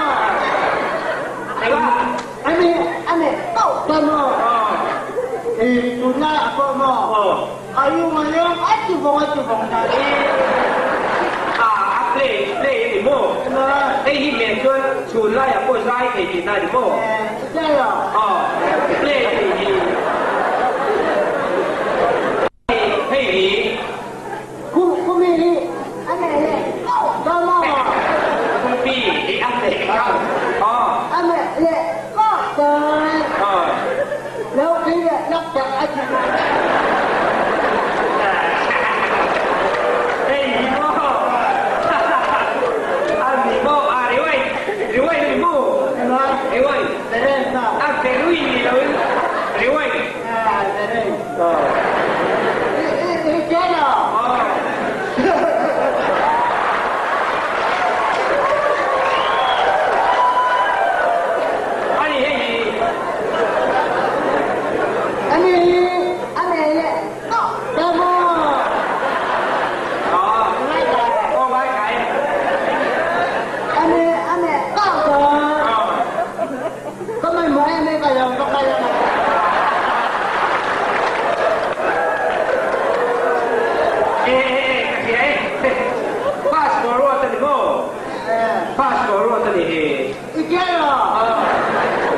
Eng a? Ame ame tau ta na. Aw. E tunlai a pawh maw? Aw. A yu nga leng a ti vawng a ti vawng na. E a a play play a ni maw? Ema. Hei hi men chuan chhun laiah pawh zai thei tihna a ni maw? E i te lo. Aw play a nih hi. Hei hi. Ku kumi hi a nei leh tauh ta maw? Kumi hi a nei tauh. Aw. A nei leh tauh ta. Aw. Lo khi leh lak tak a ti mai. Hei hi maw? A ni maw? A rewind. Rewind a ni maw? Ema. Rewind. Teresa. A rewind ni loin rewind. A rewind. I i che lo. Aw. A ni hei hi. A ni hi a nei leh tawh ta maw? Aw. Ngai kai. Aw ngai kai. A ni a nei tawh ta. Aw. Ka mamawh em em ka lo va kal ang a. E e e ka hria e. Pass forward a ni maw? Pass forward a ni hi. I tia lo.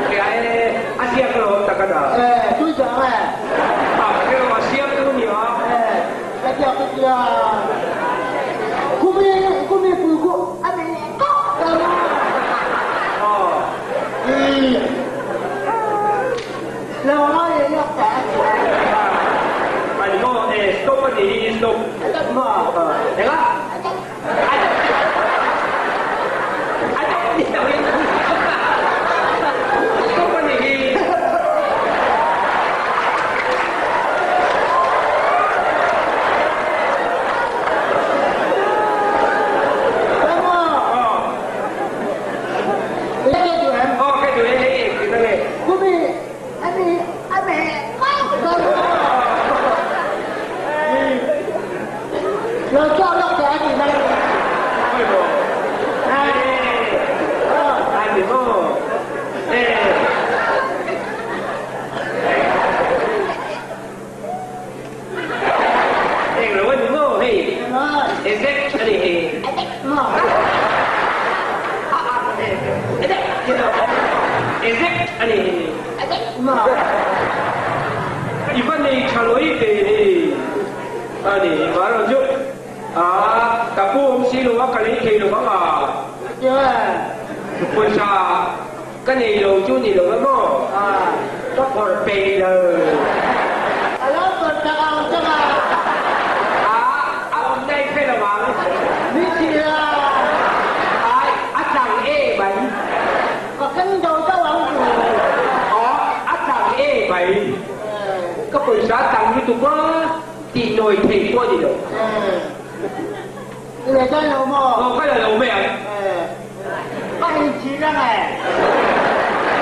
Hria e, a ziak lo awm tak a dah. E, tui zawng e. A, hre lo, a siam tu ni a. E, ka tia ka tia. Kumi, kumi pui ku a ni kawk ta maw? Aw. Ani maw e stop a nih hi stop. Eng a? A dawt ni lo in stop a nih hi. Aw ka duh e hei engtin a nge? Khawi maw? E a ni maw? E. Eng lo a ni maw hei? Ezek a ni hei. Ezek a ni hei. I va nei tha lawih ve hei. A ni mar ang chu. A ka pu awm si lo a ka lei thei lo vang a. Pawisa Ka nei lo chu ni lo emaw? Ka phawrh peih lo. A lo phawrh tak ang tak a. A, a awm daih hre lo ang. Ni si la. Ai, a chang e mai. Ka keng do do ang chu. Aw, a chang e mai. Ka pawisa tam lutuk a, tih nawi thei pawh a ni lo. I la dawn lo maw? Aw, ka la lo mai ang. Ka inchhir ang e.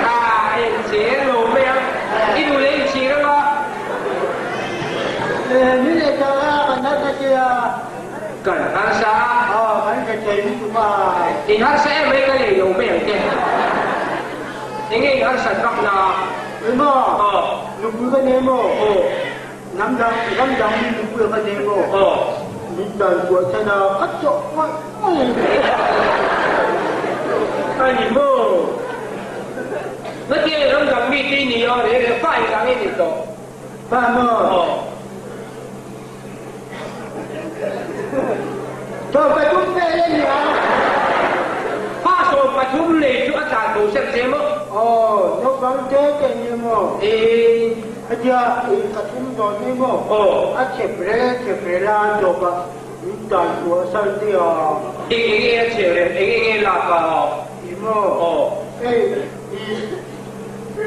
Ka inchhir lo mai ang. I duh leh inchhir ang a. Ni leh ta a, kan harsa che a. Kan harsa a. Aw, kan hre thei lutuk a. In harsa em mai ka lei lo mai ang che. Enge in harsat vak na? Emaw? Aw. Nupui ka nei maw? Aw. Hnam dang, ram dang mi nupui ka nei maw? Aw. Min dan kuah chhan a, ka chawh ngawih ngawih. A ni maw? Ngatinge ram dang mi te i ni a, reh reh fa engah nge i neih tawh? Pa maw? Aw. 13 vel a nia. Pa 13 lei chu a tlan bo sek che maw? Aw, naupang te te nia maw? Ee. Hetia i pathum dawn ni maw? Aw. A chep rel chep rel a tawp a, min tan chhuah san te a. Eng eng nge a chep rel, eng eng nge lak a? I maw? Aw. Ei, i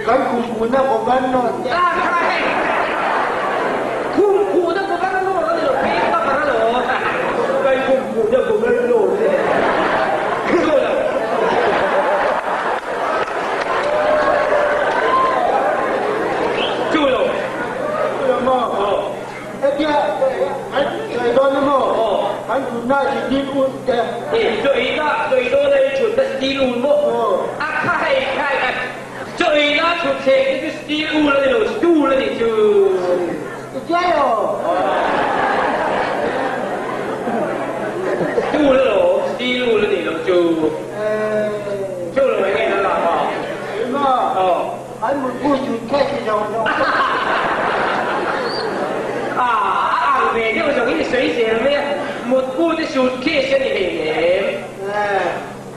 Kan khumpuhna governor te. A tha hei. Khumpuhna governor a ni lo, phei ka bar a lo. Kan khumpuhna governor te. Chu lo. Chu lo. Chu lo maw? Aw. Hetia kan sawi dawn a maw? Aw. Kan thutna hi steel wool te. Chaw ei na, chaw ei dawn a i thutna steel wool maw? Aw. A kha hei kha chaw ei na thut thei te chu steel wool a ni lo, stool a nih chu. I chiai aw. Stool a lo, steel wool a nih loh chu. Chu lo eng nge na lak a? Emaw. Aw. An mutbu chhun khe chi zawng zawng pawh. A a ang ve deuh zawng in sawi zel mai a, mutbu te suit case a ni hlei nem.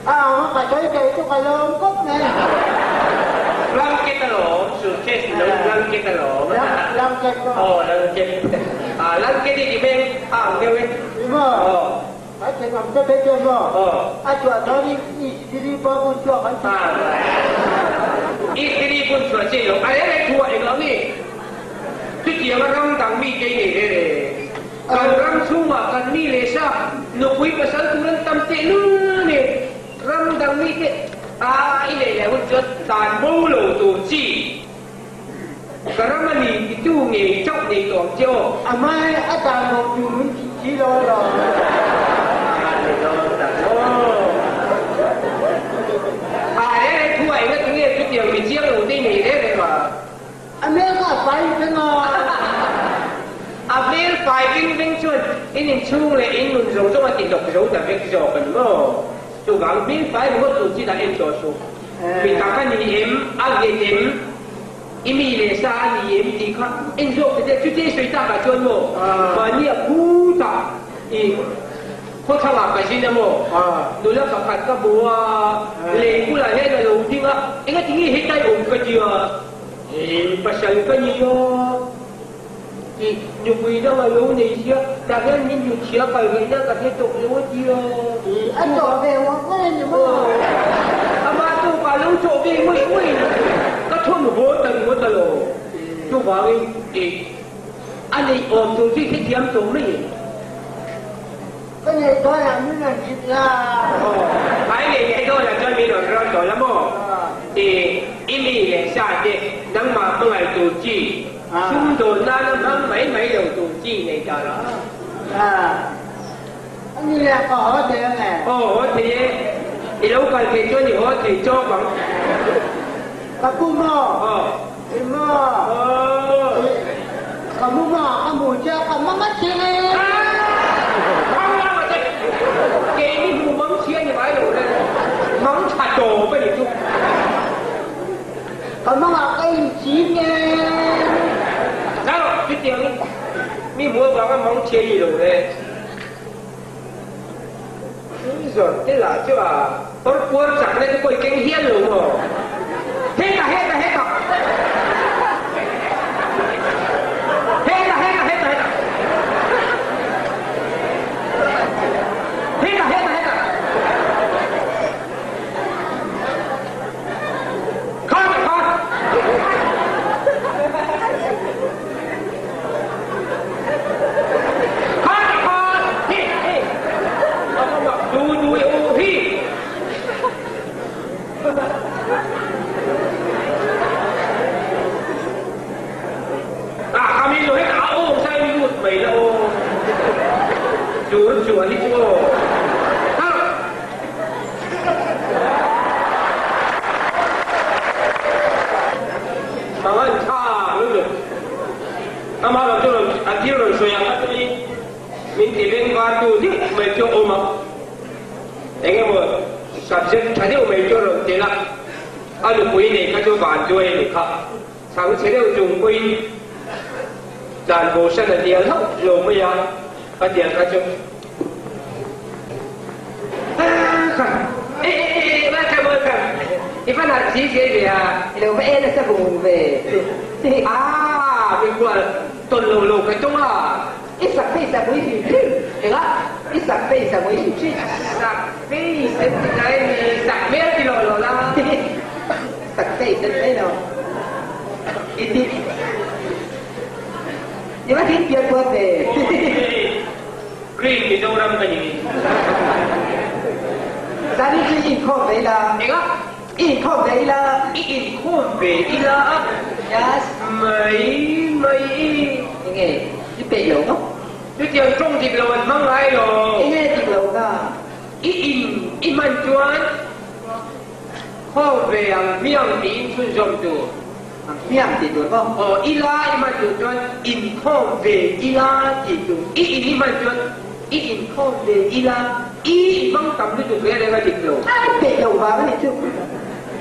A ang a ka sawi thei chu ka lawm khawp mai. Blanket alawm, suit case ni lo blanket alawm. Blanket maw? Aw blanket. A blanket i ti mai a ang deuh e. Ni maw? Aw. Kan thenawm te phei chuan maw? Aw. A chhuah chuanin Istiri pawh bun chhuak an ti. Istiri bun chhuah chi lo. A reng reng thu ah englo nge? Chutianga ram dang mi te nei reng reng. Kan ram chhungah kan mi leh sa nupui pasal tur an tam teh lul a ni. Ram dang mi te a i neih leh hun chuan tan bo lo tur chi. Ka ram a ni titu ngei chauh nei tawh ang che aw. A hmai a dan lo tur min tih chi lo a lo. A reng reng thu ah enga tinge chutiang mi chiang lo te i nei reng reng a. A hmel kha a fai veng a. A hmel fai veng veng chuan in inchhung leh in nun zawng zawng a ti hlawk zo ta vek zawk a ni maw? Chuvang hmel fai ringawt tur chi dah en tawh suh. Mi tak a ni em? A nghet em? I mi leh sa a ni em tih kha en zawk ta che. Chutia i sawi takah chuan maw mahni a phutah i khawthlang ah ka zin a maw? Nula pakhat ka hmu a, lei bulah hian a lo ding a, engatinge hetlai awm ka tia? Hei pasal ka ni a. I nupui dang a lo nei sia, tah hian min nu chhia kal ngaihna ka hre tawh lo a ti a. A chawh ve ngawt ngawt a ni maw? Amah chu ka lo chawh ve ngawih ngawih lo chu ka thawn haw ta ringawt a lo. Chuvangin i a neih awm tur chu i hrethiam tawh mai em? Ka neih dawnah min rawn hrilh la. Ai nei leh dawnah chuan min rawn rawn tawh la maw? I i mi leh sa te nangmah hmangaih tur chi Sum dawn nana hmang mai mai lo tur chi nei ta la. A, a ni le, ka haw thei ang e. Aw, haw thei e. I lo kal thei chuan i haw thei chawk ang. Ka pu maw? Aw. I maw? Aw. Ka mu maw? Ka mu che a, ka mang a che. A, mang lam a che. Keini hmu mang chhia ni ngai lo le. Mang tha tawp a ni chu. Ka mangah ka inchim e. Zau, chutiang mi hmuh avanga mang chhia ni lo le. Zawr te lah chu a awr puar chakna te pawh i keng hial lo maw? Hetah, hetah, hetah! Hetah, hetah, hetah, hetah! Hetah, hetah, hetah! Khat khat! Khat khat! Hi hi! A va mak du du e u hi! Ah ka mi lo hetah a awm sai in lut mai la aw. Chur chuan hi chu aw. Khat! Mangan tha lutuk. Amah lo chu rawn a thil rawn sawi ang a chuanin min ti veng var tu deuh mai chu a awm a. Eng emaw subject tha deuh mai chu a rawn tel a, a nupui nei kha chu vanduai a ni kha. Chhang chhe deuh chung pawhin. Tlan bo san a hnial hauh lo mai a, a tiang kha chu Welcome, welcome. I va nalh si siai ve a. I lo va en nasa vung ve. Ah, mikhual tawn lo lo ka tawng a. I sak face a mui hrim hrim. Enga? I sak face a mui hrim hrim. Sak face an ti ngai a ni. Sak hmel ti lo lo la. Sak face an mai lo. I ti. I va thil pian kual ve. Green Mizoram ka ni. Zani chu i inkhawm ve ila. Enga? I inkhawm ve ila. I inkhawm ve ila a. Yes. Mai mai i. Enge? I peih lo maw? Chutiang tawng dik lo an hmang ngai lo. Enge dik lo na? I in i hman chuan khawm ve ang hmiang tiin chhunzawm tur. Hmiang tih tur maw? Aw, ila i hman duh chuan inkhawm ve ila tih tur. I in i hman chuan i inkhawm ve ila, i i hmang tam lutuk reng reng a dik lo. A peih lo vang a nih chu.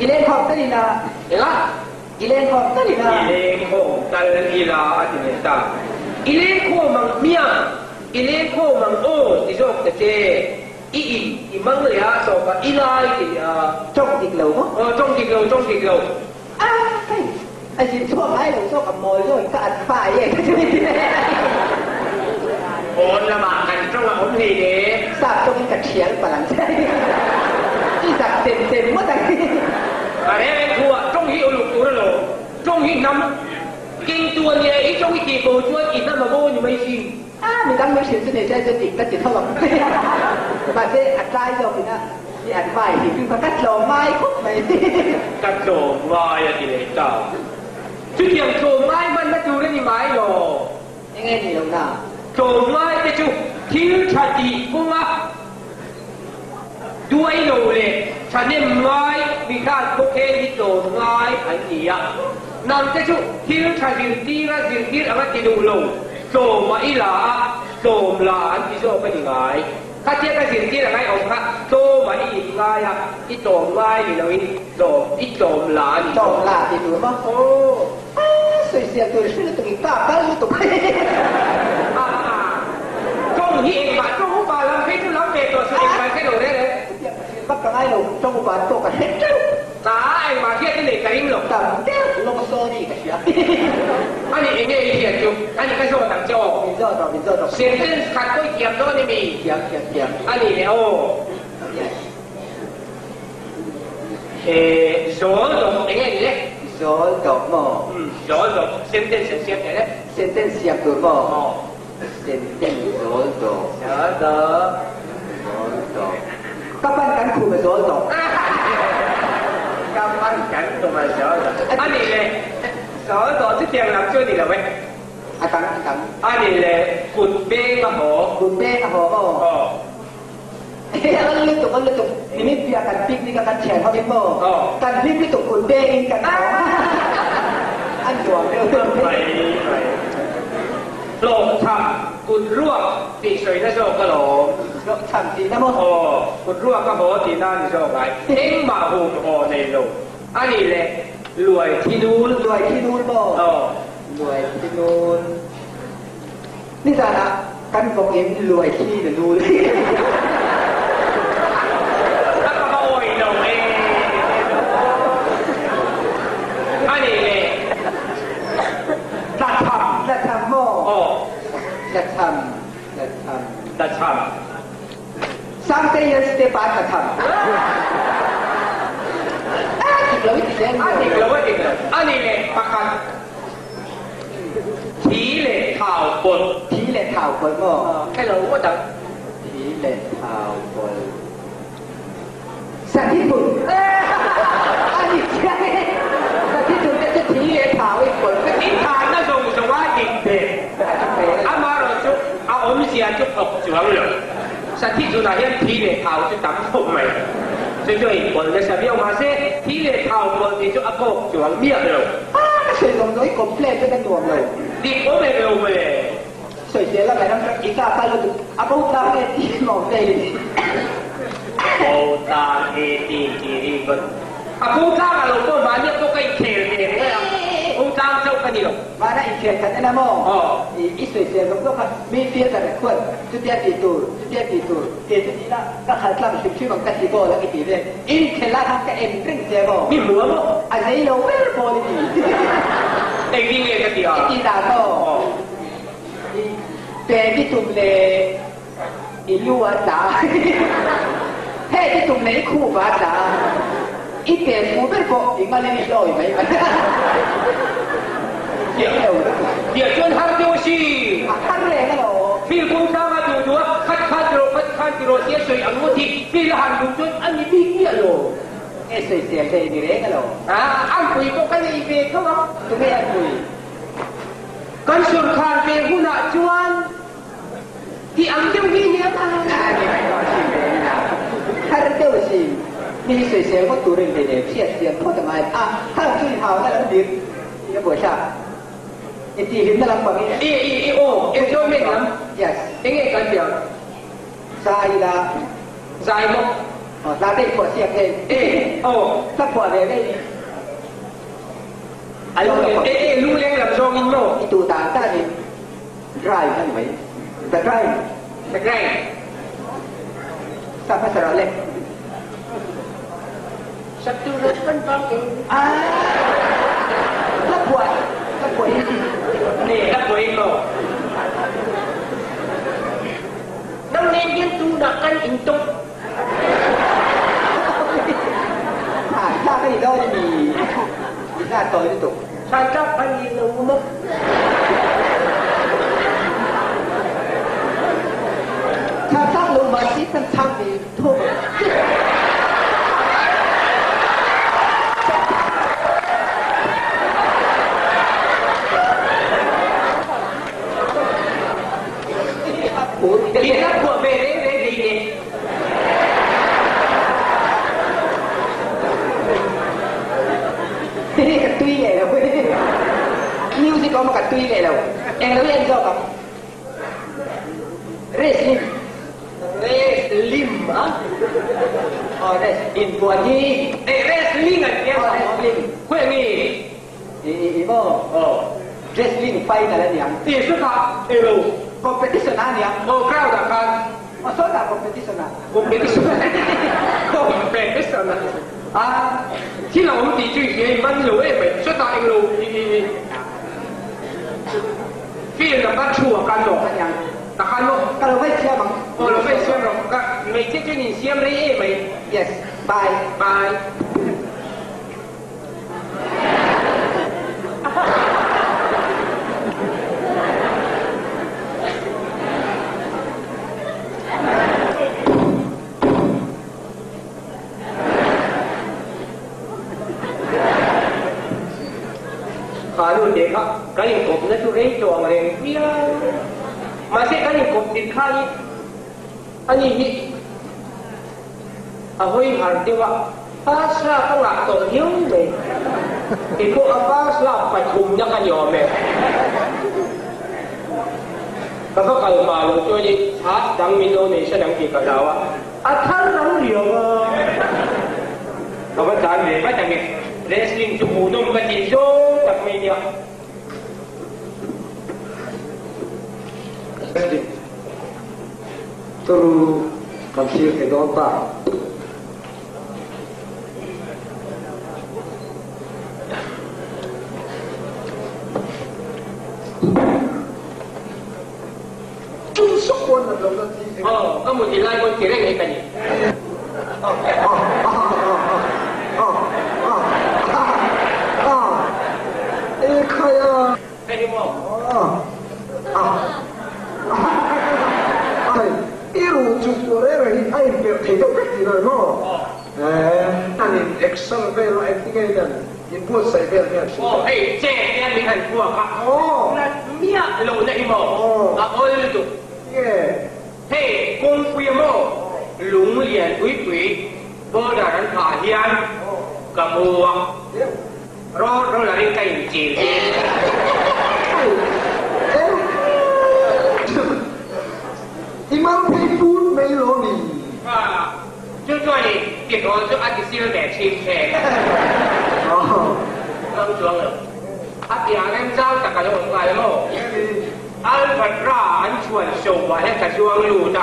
I lengkhawm tal ila. Enga? I lengkhawm tal ila. I lengkhawm tal ila a ti leh ta. I lengkhawm ang hmiang, i lengkhawm ang aw ti zawk ta che. I in i hmang leh a, tawpah i lai ti leh a. Tawng dik lo maw? Aw, tawng dik lo, tawng dik lo. A hei, a zin chhuak ngai lo zawk a mawl zawk in ka at fai e ka ti ti Pawn lamah kan tawng a awm hlei le. Sap tawng in ka thial palh ang che. I zak chem chem ngawt ang. Ka reng en thu ah tawng hi uluk tur alawm. Tawng hi hnam keng tu a nia, i tawng i tih bo chuan i hnam a bo a ni mai si. A midang min hrilh chu nei se chuan dik ka ti tho ang. Mahse a tlai zawk in a. I an vai tih chu ka tlawm ngai khawp mai. Ka tlawm ngai a ti leh ta. Chutiang tlawm ngai hmanna tur a ni mai lo. Enge ni lo na? Tlawm ngai te chu thil tha tih kawnga duai lo leh thahnem ngai mi khan khawkheng hi tlawm ngai an ni a. Nang te chu thil tha zirtira zirtir anga ti duh lo, tlawm a i la a, tlawm la an ti zawk a ni ngai. Khatia ka zirtir a ngaihawm kha tlawm a i in ngai a, i tlawm ngai ni loin tlawm, i tlawm la a ni. Tlawm la tih tur maw? Aw. A sawisel tur hre lutuk in ka kal lutuk. A a tawng hi engmah tawng upa lam phei chu lam ve tawh suh engmah hre lo reng reng. Chutiang ka hrilh vak ka ngai lo, tawng upa an pawh ka hre teuh. Ka engmah hriat i nei ka ring lo. Tam deuh lawng sorry ka hria. Ani enge i hriat chu? Ani ka zawt ang che aw. Min zawt rawh, min zawt rawh. Sentence khat pawh i thiam dawn emi? Thiam, thiam, thiam. Ani le aw. Yes. Eh, zawl dawk enge ni le? Zawl dawk maw? Um, zawl dawk. Sentence an siam thei le. Sentence siam tur maw? Aw. Sentence zawl dawk. Zawl dawk. Zawl dawk. Ka pan kan khum a zawl dawk. Ka pan kan khum a zawl dawk. Ani le. Zawl dawk chu tiang lam chu a ni lo e. A dang, a dang. Ani le kut beng a haw. Kut beng a haw maw? Aw. An lutuk, an lutuk. Nimin piah kan picnic a kan thian ho in maw? Aw. Kan hlim lutuk kut beng in kan haw. An nuam deuh. Mai mai. Hlawhchham kut ruak tih sawina zawk alawm. Hlawhchham tihna maw? Aw, kut ruak a haw tihna a ni zawk ngai. Engmah hum haw nei lo. A nih le, luai thi nul. Luai thi nul maw? Aw. Luai thi nul. Nizanah kan vawk in luai thi na nul. A ka va awih lo e. A nih le, tlatham. Tlatham maw? Aw. Tlatham, tlatham. Tlatham. Sangtei hian step ah a tlatham. A dik lo i ti zel. A dik lo, a dik lo. A nih le, pakhat. Thi leh thau pawlh. Thi leh thau pawlh maw? Hello, what ang? Thi leh thau pawlh. Sathi thun. A ni chiang e. Sathi thun te chu thi leh thau i pawlh vek. I thanna zawng zawng a dik ve. Amaherawhchu a awmzia chu thawk chuang lo. Sathi thunah hian thi leh thau chu tam khawp mai. Chu chu a inpawlh nasa viau. Mahse, thi leh thau pawlh tih chu a kawk chuang miah lo. A ka sawi zawng zawng i complain vek a nuam lo. Dik awm em lo mawle. Sawisel a ngaihram tak i kap a lutuk a bo tlang e tih mawm vel in. Bo tlang e tih tih ri ngawt. A bo tlang a lo pawh mahni a pawh ka inkhel ve reng a. Kung tlang chauh ka ni lo. Vana inkhel kan en a maw? Aw. I i sawisel zawk zawk a, midfielder khuan chutia tih tur, chutia tih tur, kei chu ti ila ka khal tlang hrim hrim ang ka ti goal ang i ti vel. Inkhel ah khan ka en reng che maw? Mi hmu a maw? A zei lo ber pawl i ti. Engtin nge ka ti a? I ti dan maw? Aw. I pe i tum leh i lu a tla a, hei i tum leh i khup a tla a, i pe fu ber pawh i ngalin i hlawi mai mai. Tiah chuan har deuh a si. A har reng alo. Fil kung tlanga duh duh a, khat khan ti rawh, khat khan ti rawh tia sawi ang ngawt hi fil a han duh chuan a ni bik miah lo. Nge sawisel thei ni reng alo. A, an pui pawh ka nei ve tho ang. Tunge an pui? Kan sawrkhar ve hunah chuan ti ang deuh hi nia ta. A ni mai dawn si ve nia. Thar deuh si mi hi sawisel ngawt tur in hlei hriat siam phawt a ngai a, thar chu i hau na lam dir i a buaithlak. I tih hlimna lam pang i. I i i aw enjoyment lam. Yes. Enge kan tih ang? Zai ila. Zai maw? Aw hla te i phuah siak hei. E aw. Hla phuah ve ngei. A lung e e lungleng lam zawngin maw? I tu dan danin drive a ni mai. The drive. The drive. Sa hmasa rawh le. Sak tu rawh kan vang eng. Ah! Hla phuah, hla phuah hi. Ne, hla phuah in maw? Nang nen hian tunah kan intawk. Thlak a ni dawn a ni. I hla tawi lutuk. Thlak a ni lo maw? Thlak lo mahse kan thlak ve tho ang. I hla phuah ve reng reng hlei nen. Hihi ka tui leh lo music awm a ka tui leh lo eng lo hi en zawk ang wrestling wrestling a aw wrestling inbuan hi eh wrestling an tia aw wrestling khawi nge i i i maw aw wrestling final a niang i sawtah elo competition a niang aw crowd ah khan Aw sawtah competition ah. Competition Competition ah. A thil a awm tih chu i hria i man lo em mai. Sawtah englo i i i field a kha thu a kan maw? Ta khan maw? Ka lo vei siam ang. Aw lo vei siam rawh. Ka hmeichhia chuan in siam rei em mai. Yes. Bye. Bye. Kha nu te kha kan inkawpna chu rei tawh ang reng viau. Mahse kan inkawp tir khan hi ani hi A hawi har deuh a, pass lak a ngah tawh viau mai. Kei pawh a pass lak pathumna ka ni awm e. Ka va kal hma lo chuan i chhas dang min lo nei hran ang tih ka hlau a, a thar rang riau a. Ka va tlan ve vat ang e, wrestling chu hmuhnawm ka tih zawng tak mai nia. Wrestling. Turu kan thlir thei dawn ta. Chung suk pawn nat lo na thi eng. Aw, ka mut i lai pawn ti reng hi ka ni. E khai a. Hei hi maw? I ruh chuk tur reng reng hi a inperh thei deuh vek tih lo maw? An in action vel a engtin nge hian inbuatsaih vel hian hrilh Aw hei che hian min han puak a, nat miah loh na hi maw? A awl lutuk. Nge? Hei kawngpui a maw? Lung lian pui pui border an phah hian ka mu a. Road roller in ka inchil hi. I mal phei put mai lo ni. Chu chuan i tihrawl chu a ti sil ve thin che. Mang chuang lo. A piah remchang tak a lo awm ngai maw? Alcatra an chhuan show-ah hian ka chuang lut a.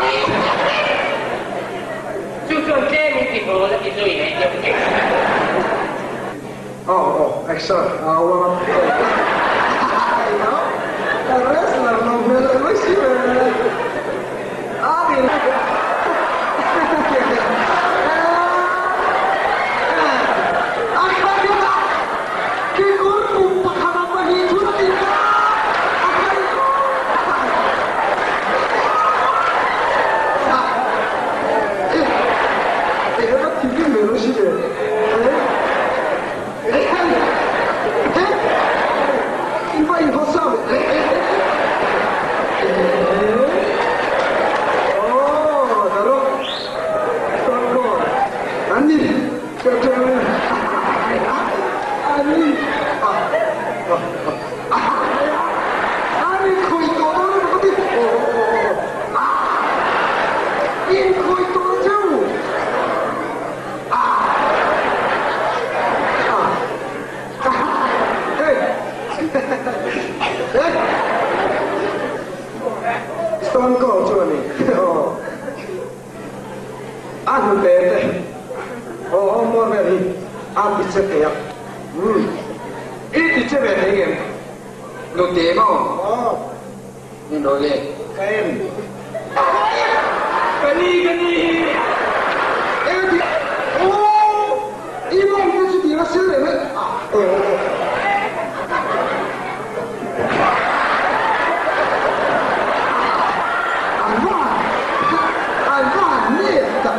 Chu chuan tlem in ti thawl a ti zui leh deuh thei. Oh oh exer a warm up I know wrestler lo hmel leh mai si ve a ni Stone Cold chu a ni. A hnute te aw aw mawi vel hi a ti che thei a. Umm. I ti che ve thei ngem? Nute maw? Aw. Ni rawh le. Ka em. Ka ni, ka ni. Eng ti? Aw. I mawng te chu tiang a sil leh mai. Aw aw. An va an va han nep tak.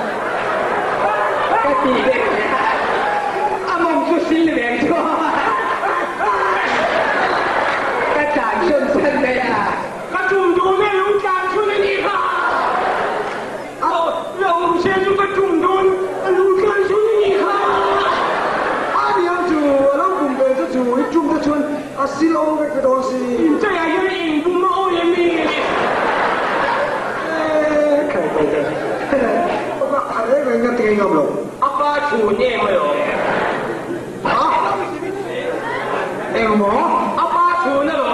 Ka ti deuh a mawng chu sil ve ang chu. Ka tlan chhun chhan mai a. Ka tum dawn e lo tlan chhun a nih kha. Lo awm se chu ka tum dawn a lo tlan chhun a nih kha. A niang chu a lo bum ve chu chu i tum te chuan a sil awm vek ve dawn si. Inchaiah hian eng bum a awi em ni? Eee khai khai khai a reng reng ka ti ngei ngam lo. A pa chhun em alawm. A eng maw? A pa chhun alawm.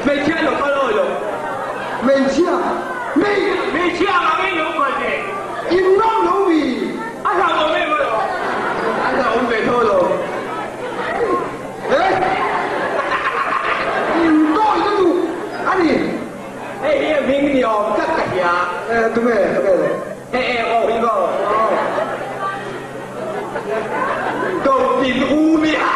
Hmeichhia lo kal awi lo. Hmeichhia? Hmeichhia ang angin lo kal teh. In ngam lo mi? A hlauhawm em alawm. A hlauhawm ve tho alawm. He! In tawi ka duh a ni. Hei hi a hming ni awm tak ka hria. E, tunge, tunge le? He eng aw hi maw? Do tin u mi a.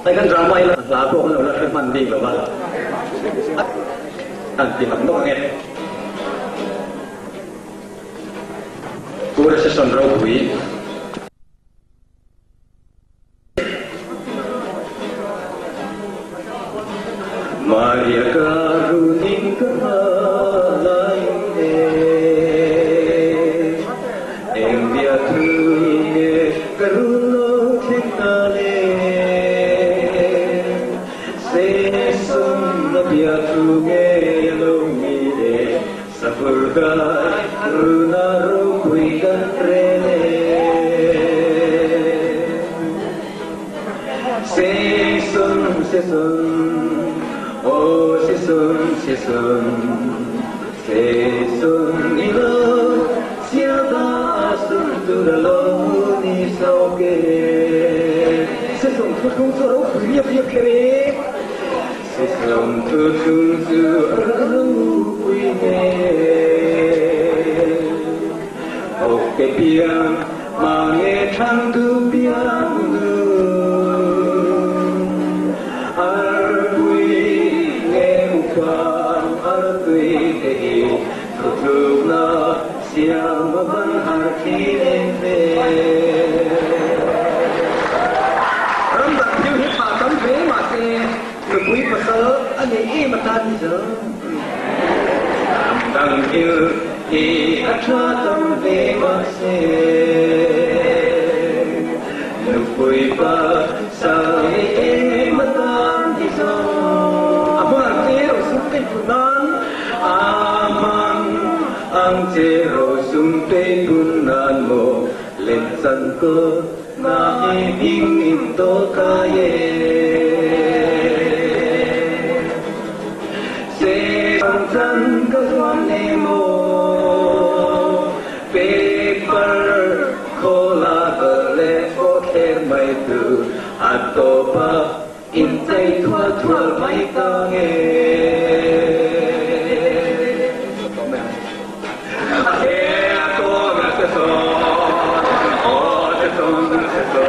Hei kan drama hi hla pawh kan lo la hre hman bik lo va, an ti mak nawk ange. Pu Recession ropui. Maria ka runing ka halai e Eng bia thu nge ka run lo thleng ta le Se sum na bia thu nge lo mi le Sapur dai 谁顺谁顺，哦谁顺谁顺，谁顺你了，小大顺住了楼你手给，谁顺出出做楼别别开嘞，谁顺出出做楼归呢，哦给别。mang nghe thang tu biang ar quy nghe quan ar tùy thế thu thu na siang ban har khi lên về ram đặt thiếu hết mà tấm thế mà xe được quý mà sớ anh ấy mà ta đi giờ đằng yêu thì atra tâm về mà xe nụ cười pa sa e ma tan di zo amang te ro sum te punan amang ang te ro sum te punan mo lên san ko na e ding in to ka ye se ang chan ka zuan ne mo paper cola le o ther mai tu atopa in chai thua thua mai ta nge e to na se so o se so na se so